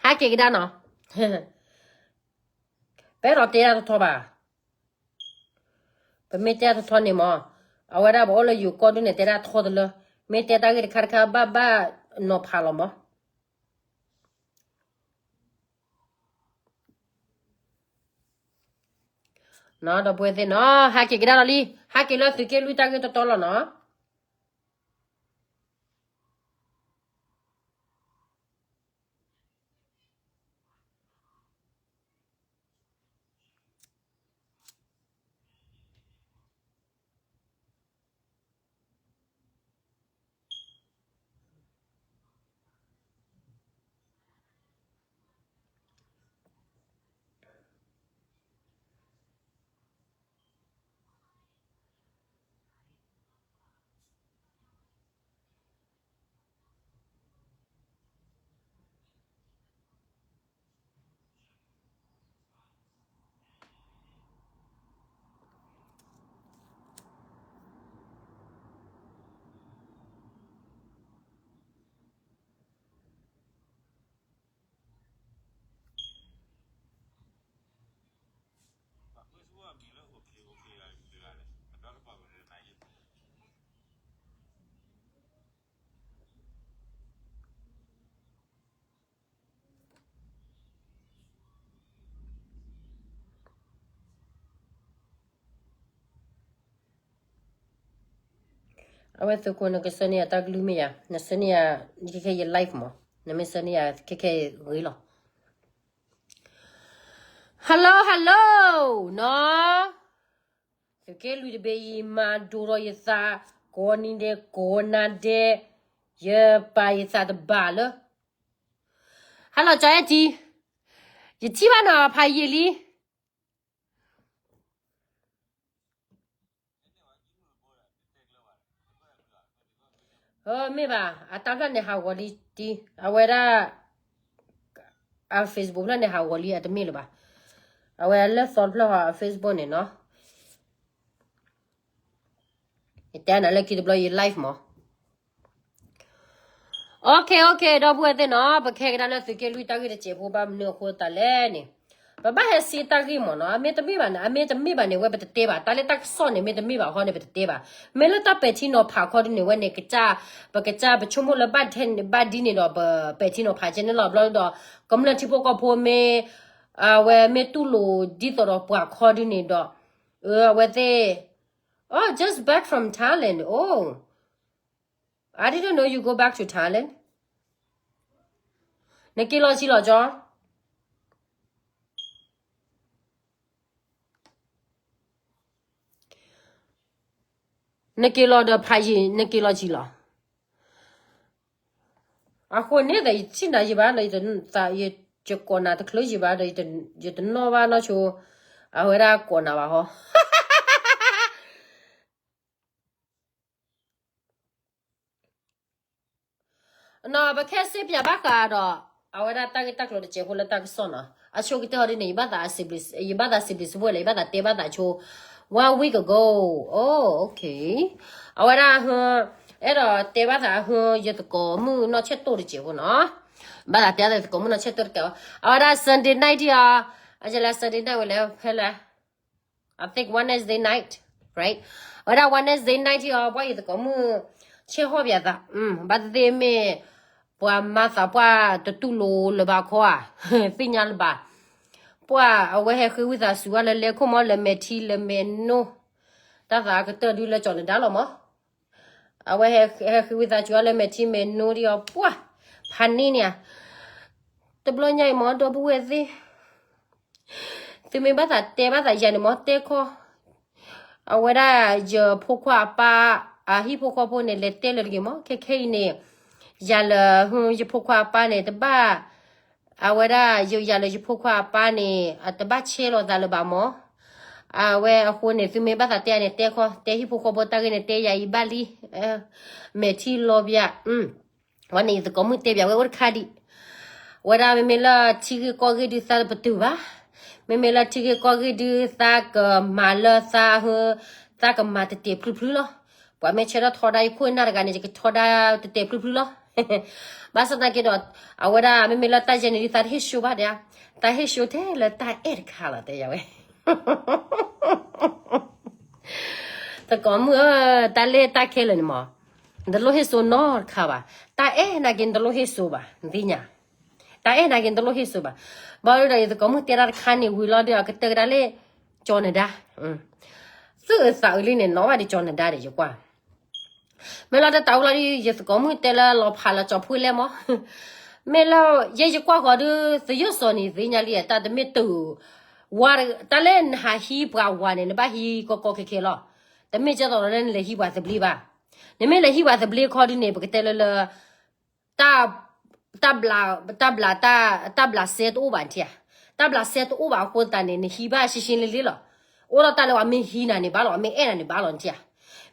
ဟးက့ၤကဒါနီၤ. ပအဲၣ်ဒိးတဲဒၣ်ထီထီဘၣ်. ပမ့ၢ်တဲဒၣ်ထီထီန့ၣ်မး, အဝဲဒၣ်ပအိၣ်လၢယိၤကီၢ်ဒ်န့ၣ် တဲဒၣ်ထီတလၢ, မ့ၢ်တဲတၢ်ဂ့ၢ်တခါတခါ ဘၣ်ဘၣ်နီၤဖးလီၤမး. နီၤ ဒီပုၢ်ဝဲၢ်သ့ၣ်နီၤ, ဟးက့ၤကဒါလီၤလံ, ဟးက့ၤလၢသုးက့လွံၢ်တၢ်ဂ့ၢ်တီတီလီၤနီၤ. အဝဲသုးခိၣ် နကဆၢန့ၢ်ယၤတၢ်ကလုၢ်မ့ၢ်ယၤ, နဆၢန့ၢ်ယၤခဲခဲယ live မး, နမ့ၢ်ဆၢန့ၢ်ယၤခဲခဲဂ့ၤလီၤ. Hello hello နီၤ, သုးက့လွံၢ်တဘ့ၣ်အံၤ မၤဒိၣ်ထီၣ်ယသး, ကိးနံၤဒဲးကိးနၤဒဲး, ယပာ်ယသးတဘၣ်လၢ Hello ကၠီအဲၣ်တံ, ယထံၣ်ဘၣ်နီၤ ဖးယံာ်လံ. မ့ၢ်ဘၣ်, အတၢ်ဖျၢၣ်န့ၣ်ဟးဂီၤလံတံ, အဝဲဒၣ် အ Facebook ဖျၢၣ်န့ၣ်ဟးဂီၤလံ အတမ့ၢ်လၢၤဘၣ်. အဝဲလၢသီတဖျၢၣ်ဟီ အ Facebook န့ၣ်နီၤ. ယတဲနၤလၢခံတဘျီယ live မး. Okay okay ဒီပုၢ်ဝဲၢ်သ့ၣ်နီၤ, ပကဟဲကဒါလၢသုးက့လွံၢ်တၢ်ဂ့ၢ်တစဲးဖိ ဘၣ်မနုၤအဃိသတးလဲၣ်န့ၣ်, ပဘၣ်ဟဲစံးတၢ်ဂ့ၢ်မးနီၤ, အမ့ၢ်တမ့ၢ်ဘၣ်န့ၣ်, အမ့ၢ်တမ့ၢ်ဘၣ်န့ၣ် ဝဲပတတဲဘၣ်, တၢ်လၢတၢ်ကစီၣ်န့ၣ် မ့ၢ်တမ့ၢ်ဘၣ်ဃီန့ၣ် ပတတဲဘၣ်. မ့ၢ်လၢတၢ်ပဲာ်ထံနီၤဖးခီဒ်န့ၣ် ဝဲန့ၣ် ကစၢ်, ပကစၢ်ပဆိကမိၣ်လၢဘၣ်ထဲန့ၣ် ဘၣ်ဒ်န့ၣ်ဒီး ပပဲာ်ထံနီၤဖးကဲန့ၣ်လီၤ. ဘျီဒီး ကမျၢၢ်ထံဖိကီၢ်ဖိမ့ၢ် အဝဲမ့ၢ်တူၢ်လိာ်ဒ်သိးဒီးပှၤခီဒ်န့ၣ်ဒီး, အဝဲသ့ၣ်, Oh, just back from Thailand. Oh, I didn't know you go back to Thailand. နက့ၤလီၤဆံလီၤကၠီ, နက့ၤလီၤဒီးဖးယံာ် နက့ၤလီၤဆံလီၤ. အဃိန့ၣ်ဒီး ယထံၣ်နၤယံာ်ဘၣ်ဒီး ယကိးနၤတချုးယံာ်ဘၣ်ဒီး ယတနီၣ်ဘၣ်နီၢ်ဆိ, အဝဲဒၣ်ကိးနၤဘၣ်ဟီ. နီၤ ပခဲစ့ပၠးဘၣ်ဃးဒီး အဝဲဒၣ်တၢ်ဂ့ၢ်တၢ်ကျိၤတစဲးဖိလၢတၢ်ကစီၣ်နီၤ. အဆိကတၢၢ်ဟီဒ်န့ၣ် ယဘၣ်သးစံးဘျုးစံးဖှိၣ်လဲၣ်, ယဘၣ်သးတဲဘၣ်သးဆိ one week ago. Oh, okay. အဝဲဒၣ်ဟ, အဲၣ်ဒိးတဲဘၣ်သးဟ, ယသကိးမုၣ်နီၢ်ဆဲၣ်တိၢ်တစဲးဖိနီၤ. ဘၣ်သးတဲယသကိးမုၣ်နီၢ်ဆဲၣ်တိၢ်တကဲး, အဝဲဒၣ် Sunday night ဒံးအီၤ, အယလၢ Sunday night ဝဲလဲၣ်ဖဲလဲၣ်. I think Wednesday night, right? အဝဲဒၣ် Wednesday night ဒံးအီၤ ပှၤယသကိးမုၣ် ဆဲးဟီၣ်ပၠးသး, ဘၣ်သ့ၣ်သ့ၣ်မ့ၢ် ပှၤမၤသးပှၢ်တတူၢ်လိာ်လၢၤဘၣ်ခီဧါ, သ့ၣ်ညါလၢၤဘၣ်. ပှၤအဝဲဟဲဃ့ဝံသးစူၤဝဲလၢလဲၤခိၣ်မီလၢမဲာ်ထံလၢမဲာ်နိ, တၢ်သးကတၢၢ်ဒုလၢကၠီၤနဒါလီၤမး. အဝဲဟဲဃ့ဝံသးစူၤဝဲလၢမဲာ်ထံမဲာ်နိဒံးအီၤ ပှၤဖးန့ၢ်န့ၣ်ဧါ. တဘျီညါအံၤမး ဒီပုၢ်ဝဲၢ်သ့ၣ် သုမ့ၢ်ဘၣ်သးတဲဘၣ်သးယၤန့ၣ်မး တဲခီ. အဝဲဒၣ်ယဖိခွါအပၢ် အဟံၣ်ဖိဃီဖိန့ၣ် လဲၤတဲလၢၤတဂ့ၤမး ခဲခဲအံၤန့ၣ်, ယၤလၢ ယဖိခွါအပၢ်န့ၣ် တဘၣ်, အဝဲဒၣ်ယၤလၢယဖိခွါအပၢ်န့ၣ် အတဘၣ်ဆဲးလီၤသးလၢၤဘၣ်မး. အဝဲအဃိန့ၣ် သုမ့ၢ်ဘၣ်သးတဲန့ၣ် တဲခီ, တဲဟံၣ်ဖိဃီဖိတၢ်ဂ့ၢ်န့ၣ် တဲယၤအံၤဘၣ်လံ. မဲာ်ထံလီၤပၠး ဝဲန့ၣ်ယသကိးမုၣ်တဲပၠးဝဲအိၣ်တခါဒံး, ဝဲဒၣ်မ့မ့ၢ်လၢထံဂ့ၢ်ကီၢ်ဂ့ၢ်ဒုးသးတပတုာ်ဘၣ်, မ့မ့ၢ်လၢထံဂ့ၢ်ကီၢ်ဂ့ၢ်ဒုးသးကမၤလၢသး, သးကမၤတတဲာ်ဖျုဖျုလီၤ. ပှၤမ့ၢ်ဆၢထၢၣ်ထီဒါယခိၣ်နၢ်တဂၤန့ၣ် ယကထီဒါတတဲာ်ဖျုဖျုလီၤ. ဘၣ်ဆၣ်သနာ်က့ဒီး အဝဲဒၣ်မ့မ့ၢ်လၢတၢ်ယဲၢ်န့ၣ်ဒ်သးတဟ့ၣ်ဆိဘၣ်ဒၣ်, သးဟ့ၣ်ဆိထဲလၢတၢ်အဲၣ်တခါလီၤ တဲယၤဝဲ. သကိးမုၣ်ဧၢ, တၢ်လၢတၢ်ခဲလၢာ်န့ၣ်မး, နတလိၣ်ဟ့ၣ်ဆိနီတခါဘၣ်. တၢ်အဲၣ်နာ်က့နတလိၣ်ဟ့ၣ်ဆိဘၣ်, နသ့ၣ်ညါ. တၢ်အဲၣ်နာ်က့နတလိၣ်ဟ့ၣ်ဆိဘၣ်. ဘၣ်ဒီးယသကိးမုၣ်တဲဒၣ်တခါန့ၣ်ဝံၤလီၤဒီး အကတၢၢ်ကဒါလၢ ကၠီၤနဒါ, သုးအသးအုးလံန့ၣ် နီၣ်ဘၣ်ဒီးကၠီၤနဒါဒီးယကွၢ် မ့ၢ်လီၤတၢ်တၢ်အိၣ်လီၤဒီး ယသကိးမုၣ်တဲလၢလီၤဖးလၢကၠီၤဖှ့လဲၣ်မး, မ့ၢ်လၢ ယဲယကွၢ်ဃီၤဒီး သယိၣ်စီၤန့ၣ်သ့ၣ်ညါလံ တၢ်တမ့ၢ်တုၤ ဝါ တၢ်လၢနဟးဟံးပှၤဝၤန့ၣ် နဘၣ်ဟံးကီကီခဲခဲလီၤ. တမ့ၢ်ကဲသိးဒီးလၢနလဲၤဟံးပှၤသဘျ့ဘၣ်. နမ့ၢ်လဲၤဟံးပှၤသဘျ့ခီဒုန့ၣ် ပကတဲလၢလၢ တၢ် တၢ်ဘျး တၢ်ဘျး တၢ် တၢ်ဘျးစဲတအိၣ်ဘၣ်နထံၣ်ဧါ. တၢ်ဘျးစဲတအိၣ်ဘၣ်အဃိသတးန့ၣ် နဟံးဘၣ်ရှဲရှဲလ့လ့လီၤ. အိၣ်ဒီးတၢ်လၢပှၤမ့ၢ်ဟံးနၤန့ၣ်ဘၣ်လီၤ, ပှၤမ့ၢ်အဲၣ်နၤန့ၣ်ဘၣ်လီၤနထံၣ်ဧါ.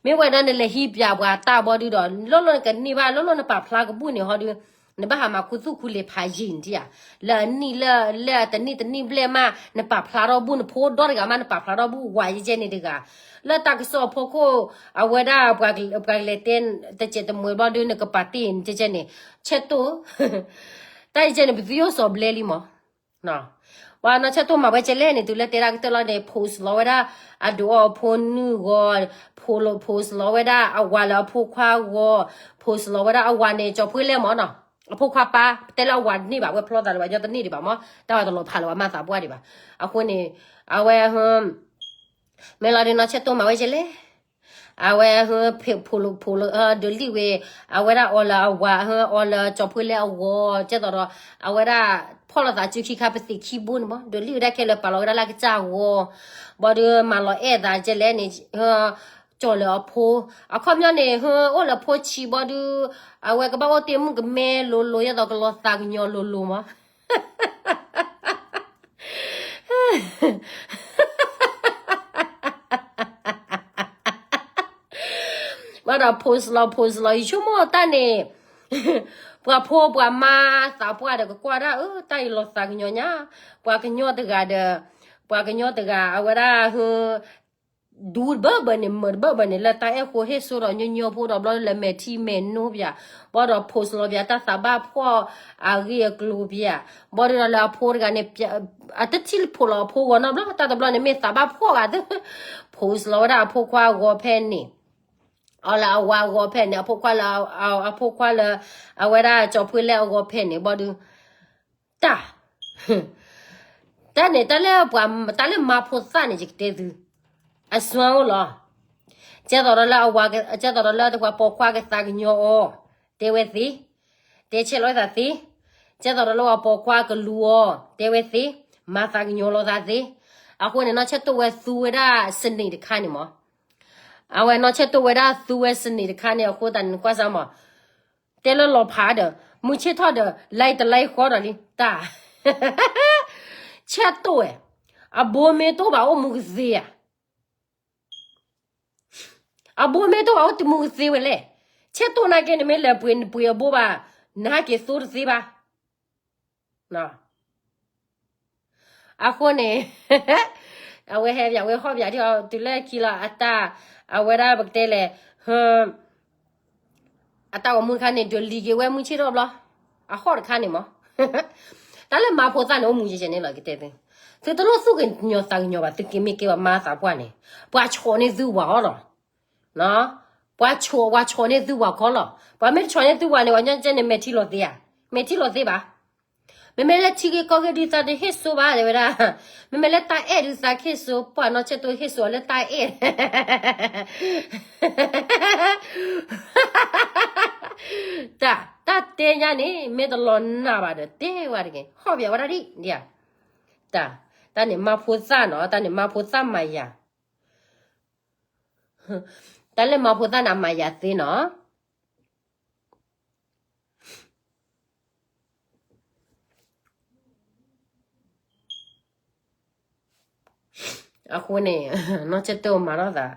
မ့ၢ်ဝဲဒၣ်နလဲၤဟံးပှၤတၢ်ဘီဒုဒီး လီၢ်လီၢ်နကန့ၢ်ဘၣ် လီၢ်လီၢ်နပာ်ဖျါကဘူၣ်န့ၣ်ဟီဒု နဘၣ်ဟးမၤခူသူၣ်ခူလ့ၤဖးယံာ်နထံၣ်ဧါ. လၢအနံၣ်လၢ လၢအတနံၣ်တနံၣ်ဘျဲၣ်မး နပာ်ဖျါထီၣ်ဘူၣ် နဖိဒီတဂၤမး နပာ်ဖျါထီၣ်ဘူၣ် ဝၤယဲကဲန့ၣ်တဂၤ လၢတၢ်ကစီၣ်အဖီခိၣ် အဝဲဒၣ်ပှၤကလဲၤတဲ တစဲးတမှဲၤဘျီဒု နကပာ်တ့ၢ်နကဲကဲန့ၣ် ဆဲးတိၢ် တၢ်ယဲကဲန့ၣ် ပသယိၣ်စီၤဘျဲလံမး. ပှၤနီၢ်ဆဲးတိၢ်မၤဝဲကဲလဲၣ်န့ၣ် တုၤလၢတဲဒၣ်ကတၢၢ်လီၤန့ၣ် post လီၤဝဲဒၣ် အဒိးအီၤအဖိနုၢ်ဂီၤ post လီၤဝဲဒၣ်အဝၤလၢအဖိခွါဂီၤ post လီၤဝဲဒၣ်အဝၤန့ၣ် ကၠီၤဖှ့လဲၣ်မးနီၤ အဖိခွါပၢ် ပတဲလၢအဝၤတန့ၢ်ဘၣ် ဝဲဖျီသးလၢပှၤညီတန့ၢ်ဒံးဘၣ်မး တၢ်ဝဲတလီၤဖးလၢပှၤမၤသးပှၢ်ဒံးဘၣ်. အဃိန့ၣ် အဝဲ မ့ၢ်လီၤဒုးနီၢ်ဆဲးတိၢ်မၤဝဲကဲလဲၣ် အဝဲ ဖိးလိာ်ဖိးလိာ် ဒုးလံၣ်ဝဲ အဝဲဒၣ်အီၤလၢအဝၤ အီၤလၢကၠီၤဖှ့လဲၣ်အဂီၤ ကဲသိးဒီး အဝဲဒၣ် ဖီၣ်လိာ်သးစုခံခါပသံးခံဘိန့ၣ်မး ဒုးလံၣ်ဝဲဒၣ်ခဲလၢာ်ပာ်လီၤဝဲဒၣ်လၢကစၢ်အဂီၤ ဘီဒုးမၤလီၤအဲၣ်သးကဲလဲၣ်န့ၣ် ကၠီၤလၢအဖိ အခီပညီန့ၣ် အိၣ်လၢဖိဆံးဘီဒုး အဝဲကဘၣ်အိၣ်တ့ၢ်မုၣ်ကမဲလိၤလိၤ ယဲသိးကလီၤသးကညီၤလိၤလိၤမး ဘၣ်ဒီး post လီၤ post လီၤ ယဆိကမိၣ်တၢ်န့ၣ် ပှၤဖိပှၤမါသးပှၢ်ဒီးကကွၢ်ဒၣ် အၢ တၢ်အံၤလီၤသးကညီၤညါ ပှၤကညီတဂၤဒီး ပှၤကညီတဂၤ အဝဲဒၣ် ဒူတဘၢဘၢန့ၣ် မုာ်တဘၢဘၢန့ၣ် လၢတၢ်အဲၣ်ဃိဟ့ၣ်ဆိဒီးညီညီဖိဒီးဘျီလၢမဲာ်ထံမဲာ်နိပၠး ဘၣ်ဒီး post လီၤပၠး တၢ်သးဘၣ်ဖှီၣ်အဂ့ၢ်အကျိၤပၠး ဘၣ်ဒီးလၢအဖိတဂၤန့ၣ် အတထံၣ်ဖိးလီၤအဖိဂီၤနီတဘျီ တၢ်တဘျီန့ၣ်မ့ၢ်သးဘၣ်ဖှီၣ်ဂၤသ့ post လီၤဝဲဒၣ်အဖိခွါအဂီၤဖဲန့ၣ် အီၤလၢအဝၤအဂီၤဖဲန့ၣ် အဖိခွါလၢ အဖိခွါလၢ အဝဲဒၣ်ကၠီၤဖှ့လဲၣ်အဂီၤဖဲန့ၣ် ဘၣ်ဒီး တၢ် တၢ်န့ၣ် တၢ်လၢပှၤ တၢ်လၢမါဖိသၣ်န့ၣ် ယကတဲသု အစွမ်းအိၣ်လီၤ ကဲသိးဒီးလၢအဝၤ ကဲသိးဒီးလၢတပှၤပိာ်ခွါကသးကညီၤအီၤ တဲဝဲသ့ တဲဆဲးလီၤဝဲသးသ့ ကဲသိးဒီးလၢပှၤပိာ်ခွါကလူၤအီၤ တဲဝဲသ့ မၤသးကညီၤလီၤသးသ့ အဃိန့ၣ် နီၢ်ဆဲးတိၢ်ဝဲသူဝဲဒၣ်စနံးတခါန့ၣ်မး အဝဲနီၢ်ဆဲးတိၢ်ဝဲဒၣ်သူဝဲစနံးတခါန့ၣ် အဃိသတးန့ၣ် နကွၢ်စၢ်မး တဲလၢလီၤဖးဒီး မုၢ်ဆ့ၣ်ထီၣ်ဒီး လဲၤတလဲၤဃီဒီးလံ တၢ် ဆဲးတိၢ်ဝဲ အဘိမ့ၢ်တအိၣ်ဘၣ်အိၣ်မူကသ့ဧါ အဘိမ့ၢ်တအိၣ်ဘၣ်အိၣ်တမူကသ့ဝဲလဲၣ် ဆဲးတိၢ်နာ်က့န့ၣ် မ့ၢ်လဲၤပှ့ၤနပှ့ၤအဘိဘၣ် နဟးက့ၤသိတသ့ဘၣ် အဃိန့ၣ် အဝဲဟဲပၠးဝဲဟီၣ်ပၠးထံၣ်အီၤ တုၤလၢခံလီၤ အတၢ် အဝဲဒၣ်ပကတဲလဲၣ် အတၢ်ဂီၤမူတခါန့ၣ် ဒုးလံၤက့ၤဝဲမုၢ်ဆ့ၣ်ထီၣ်ဘျီ အဟီၣ်တခါန့ၣ်မး တၢ်လၢမါဖိသၣ်န့ၣ် အိၣ်မူယဲၢ်န့ၣ်လီၤ ကတဲသု သုတလိၣ်သူၣ်ကညီၤသးကညီၤဘၣ် သုက့ၤမ့ၢ်ကဲဘၣ်မါသးပှၢ်န့ၣ် ပှၤဆိးန့ၢ်သုဝၤအီၤလီၤ ပှၤဆိး ပှၤဆိးန့ၢ်သုဝၤခီလီၤ ပှၤမ့ၢ်တဆိးန့ၢ်သုဝၤန့ၣ် ပှၤညီကဲန့ၣ် မဲာ်ထံလီၤသ့ဧါ မဲာ်ထံလီၤသ့ဘၣ် မ့မ့ၢ်လၢထံဂ့ၢ်ကီၢ်ဂ့ၢ်ဒုးသးတဟ့ၣ်စိဘၣ် တဲဝဲဒၣ် မ့မ့ၢ်လၢတၢ်အဲၣ်ဒုးသးကဟ့ၣ်စိ ပှၤနီၢ်ဆဲးတိၢ်ဟ့ၣ်စိလၢတၢ်အဲၣ် တၢ် တၢ်တဲညါန့ၣ် မ့ၢ်တလီၤနာ်ဘၣ်ဒီး တဲဝဲတဂ့ၤ ဟီၣ်ပၠးဝဲဒၣ်ဒ် တၢ် တၢ်န့ၣ်မါဖိသၣ်နီၤ တၢ်န့ၣ်မါဖိသၣ်မၤယၤ တၢ်လၢမါဖိသၣ်န့ၣ် အမၤယၤသ့နီၤ အဃိန့ၣ် နီၢ်ဆဲးတိၢ်မၤထီၣ်သး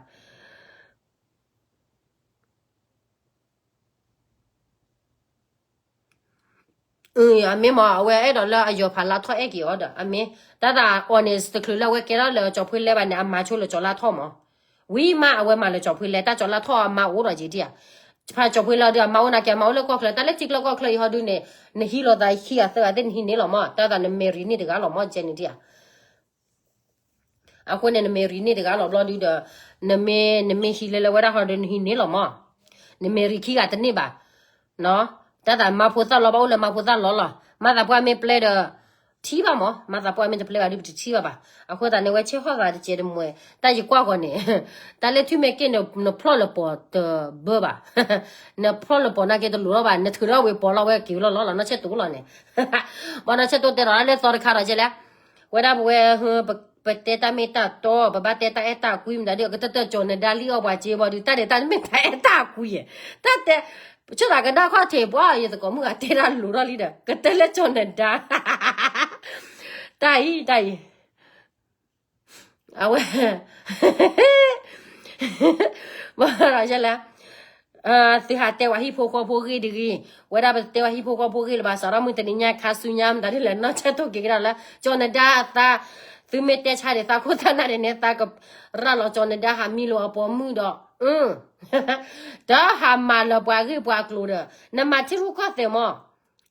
အမ့ၢ်မး အဝဲအဲၣ်ဒိးလၢအယီၤဖးလါထီၣ်အဲၣ်က့ၤအီၤဒီး အမ့ၢ် တၢ်သးအီၤန့ၣ် တချုးလၢအဝဲကဲထီၣ်လၢကၠီၤဖှ့လဲၣ်ဘၣ်န့ၣ် အမၤဆိလၢကၠီၤလါထီၣ်မး ဝံၤမး အဝဲမၤလၢကၠီၤဖှ့လဲၣ် တၢ်ကၠီၤလါထီၣ်အမါအိၣ်ဒီးက့ၤဒံးဧါ ဖးကၠီၤပှ့ၤလီၤဒုး အမၤအိၣ်နာ်က့ အမၤအိၣ်လၢကီၢ်ချၢ တၢ်လၢထံချၢကီၢ်ချၢအံၤဟီဒုးန့ၣ် နဟံးလိာ်သးခံဂၤသၢဂၤသ့ၣ် နဟံးန့ၢ်လီၤမး တၢ်သးန marry န့ၢ်တဂၤလီၤမး ကဲန့ၣ်ဒံးဧါ. အဃိန့ၣ် န marry န့ၢ်တဂၤလီၤဘျီဒုးဒီး နမ့ၢ် နမ့ၢ်ဟံးလဲၤလၢဝဲဒၣ်ဟီဒုး နဟံးန့ၢ်လီၤမး, န marry ခံဂၤတန့ၢ်ဘၣ်. တၢ်သးမၤဖိသၣ်လီၤ ဘၣ်အိၣ်လၢမၤဖိသၣ်လီၤလီၤ. မၤသးပှၢ်မ့ၢ်ပျဲဒီး ထံၣ်ဘၣ်မး, မၤသးပှၢ်မ့ၢ်တပျဲဘၣ်ဒုး ပတထံၣ်ဘၣ်ဘၣ်. အဃိသတးန့ၣ် ဝဲဆ့ၣ်ဟီၣ်သးတစဲးတမှဲၤ တၢ်ယကွၢ်ဃီန့ၣ် တၢ်လၢထွံၣ်မဲာ်က့ၣ်န့ၣ် နဖျီၣ်လၢပီၤတဘၢဘၣ်. နဖျီၣ်လၢပီၤနာ်က့တလိၤထီၣ်ဘၣ်, နထုးထီၣ်ဝံၤပီၤလီၤ ဝဲက့ၤလီၤလီၤလီၤ နီၢ်ဆဲၣ်တိလီၤန့ၣ်. ဘၣ်နီၢ်ဆဲၣ်တိတဲဒီးလၢသီတခါဒီးကဲလဲၣ်, ဝဲဒၣ်ပဝဲ ပတဲတၢ်မ့ၢ်တၢ်တီ, ပဘၣ်တဲတၢ်အဲၣ်တၢ်ကွံမတၤဒုး ကတၢၢ်တၢၢ်ကၠီၤနဒါလံအီၤပှၤစ့ဘၣ်ဒုး တၢ်ဒဲးတၢ်တမ့ၢ်တၢ်အဲၣ်တၢ်ကွံဧါ. တၢ်တဲ ဆိသးကဒါခီၣ်ထံး ပှၤယသကိးမုၣ်ဂၤတဲတၢ်လိၤထီၣ်လံဒီး ကတၢၢ်လၢကၠီၤနဒါ တၢ်အံၤ တၢ်အံၤ အဝဲ ဘၣ်ဒီးလဲၣ်, သုဟးတဲဝဲဟံၣ်ဖိဃီဖိဂ့ၢ်တဂ့ၤ, ဝဲဒၣ်ပတဲဝဲဟံၣ်ဖိဃီဖိဂ့ၢ်လၢၤဘၣ် စးထီၣ်မုၢ်တနံၤညါခါဆူညါမတၤဒ်လဲၣ် နီၢ်ဆဲၣ်တိက့ၤကဒါလၢ ကၠီၤနဒါအသး, သုမ့ၢ်တဲဆါဒံး သးခိၣ်သးနၢ်ဒံးန့ၣ် သးကရၤလီၤကၠီၤနဒါဟးမံလီၤအပိာ်မုၣ်ဒီး တဟးမၤလၢၤပှၤဂ့ၢ်ပှၤကျိၤဒီး နမၤထံရူၢ်ကီၢ်သဲးမး,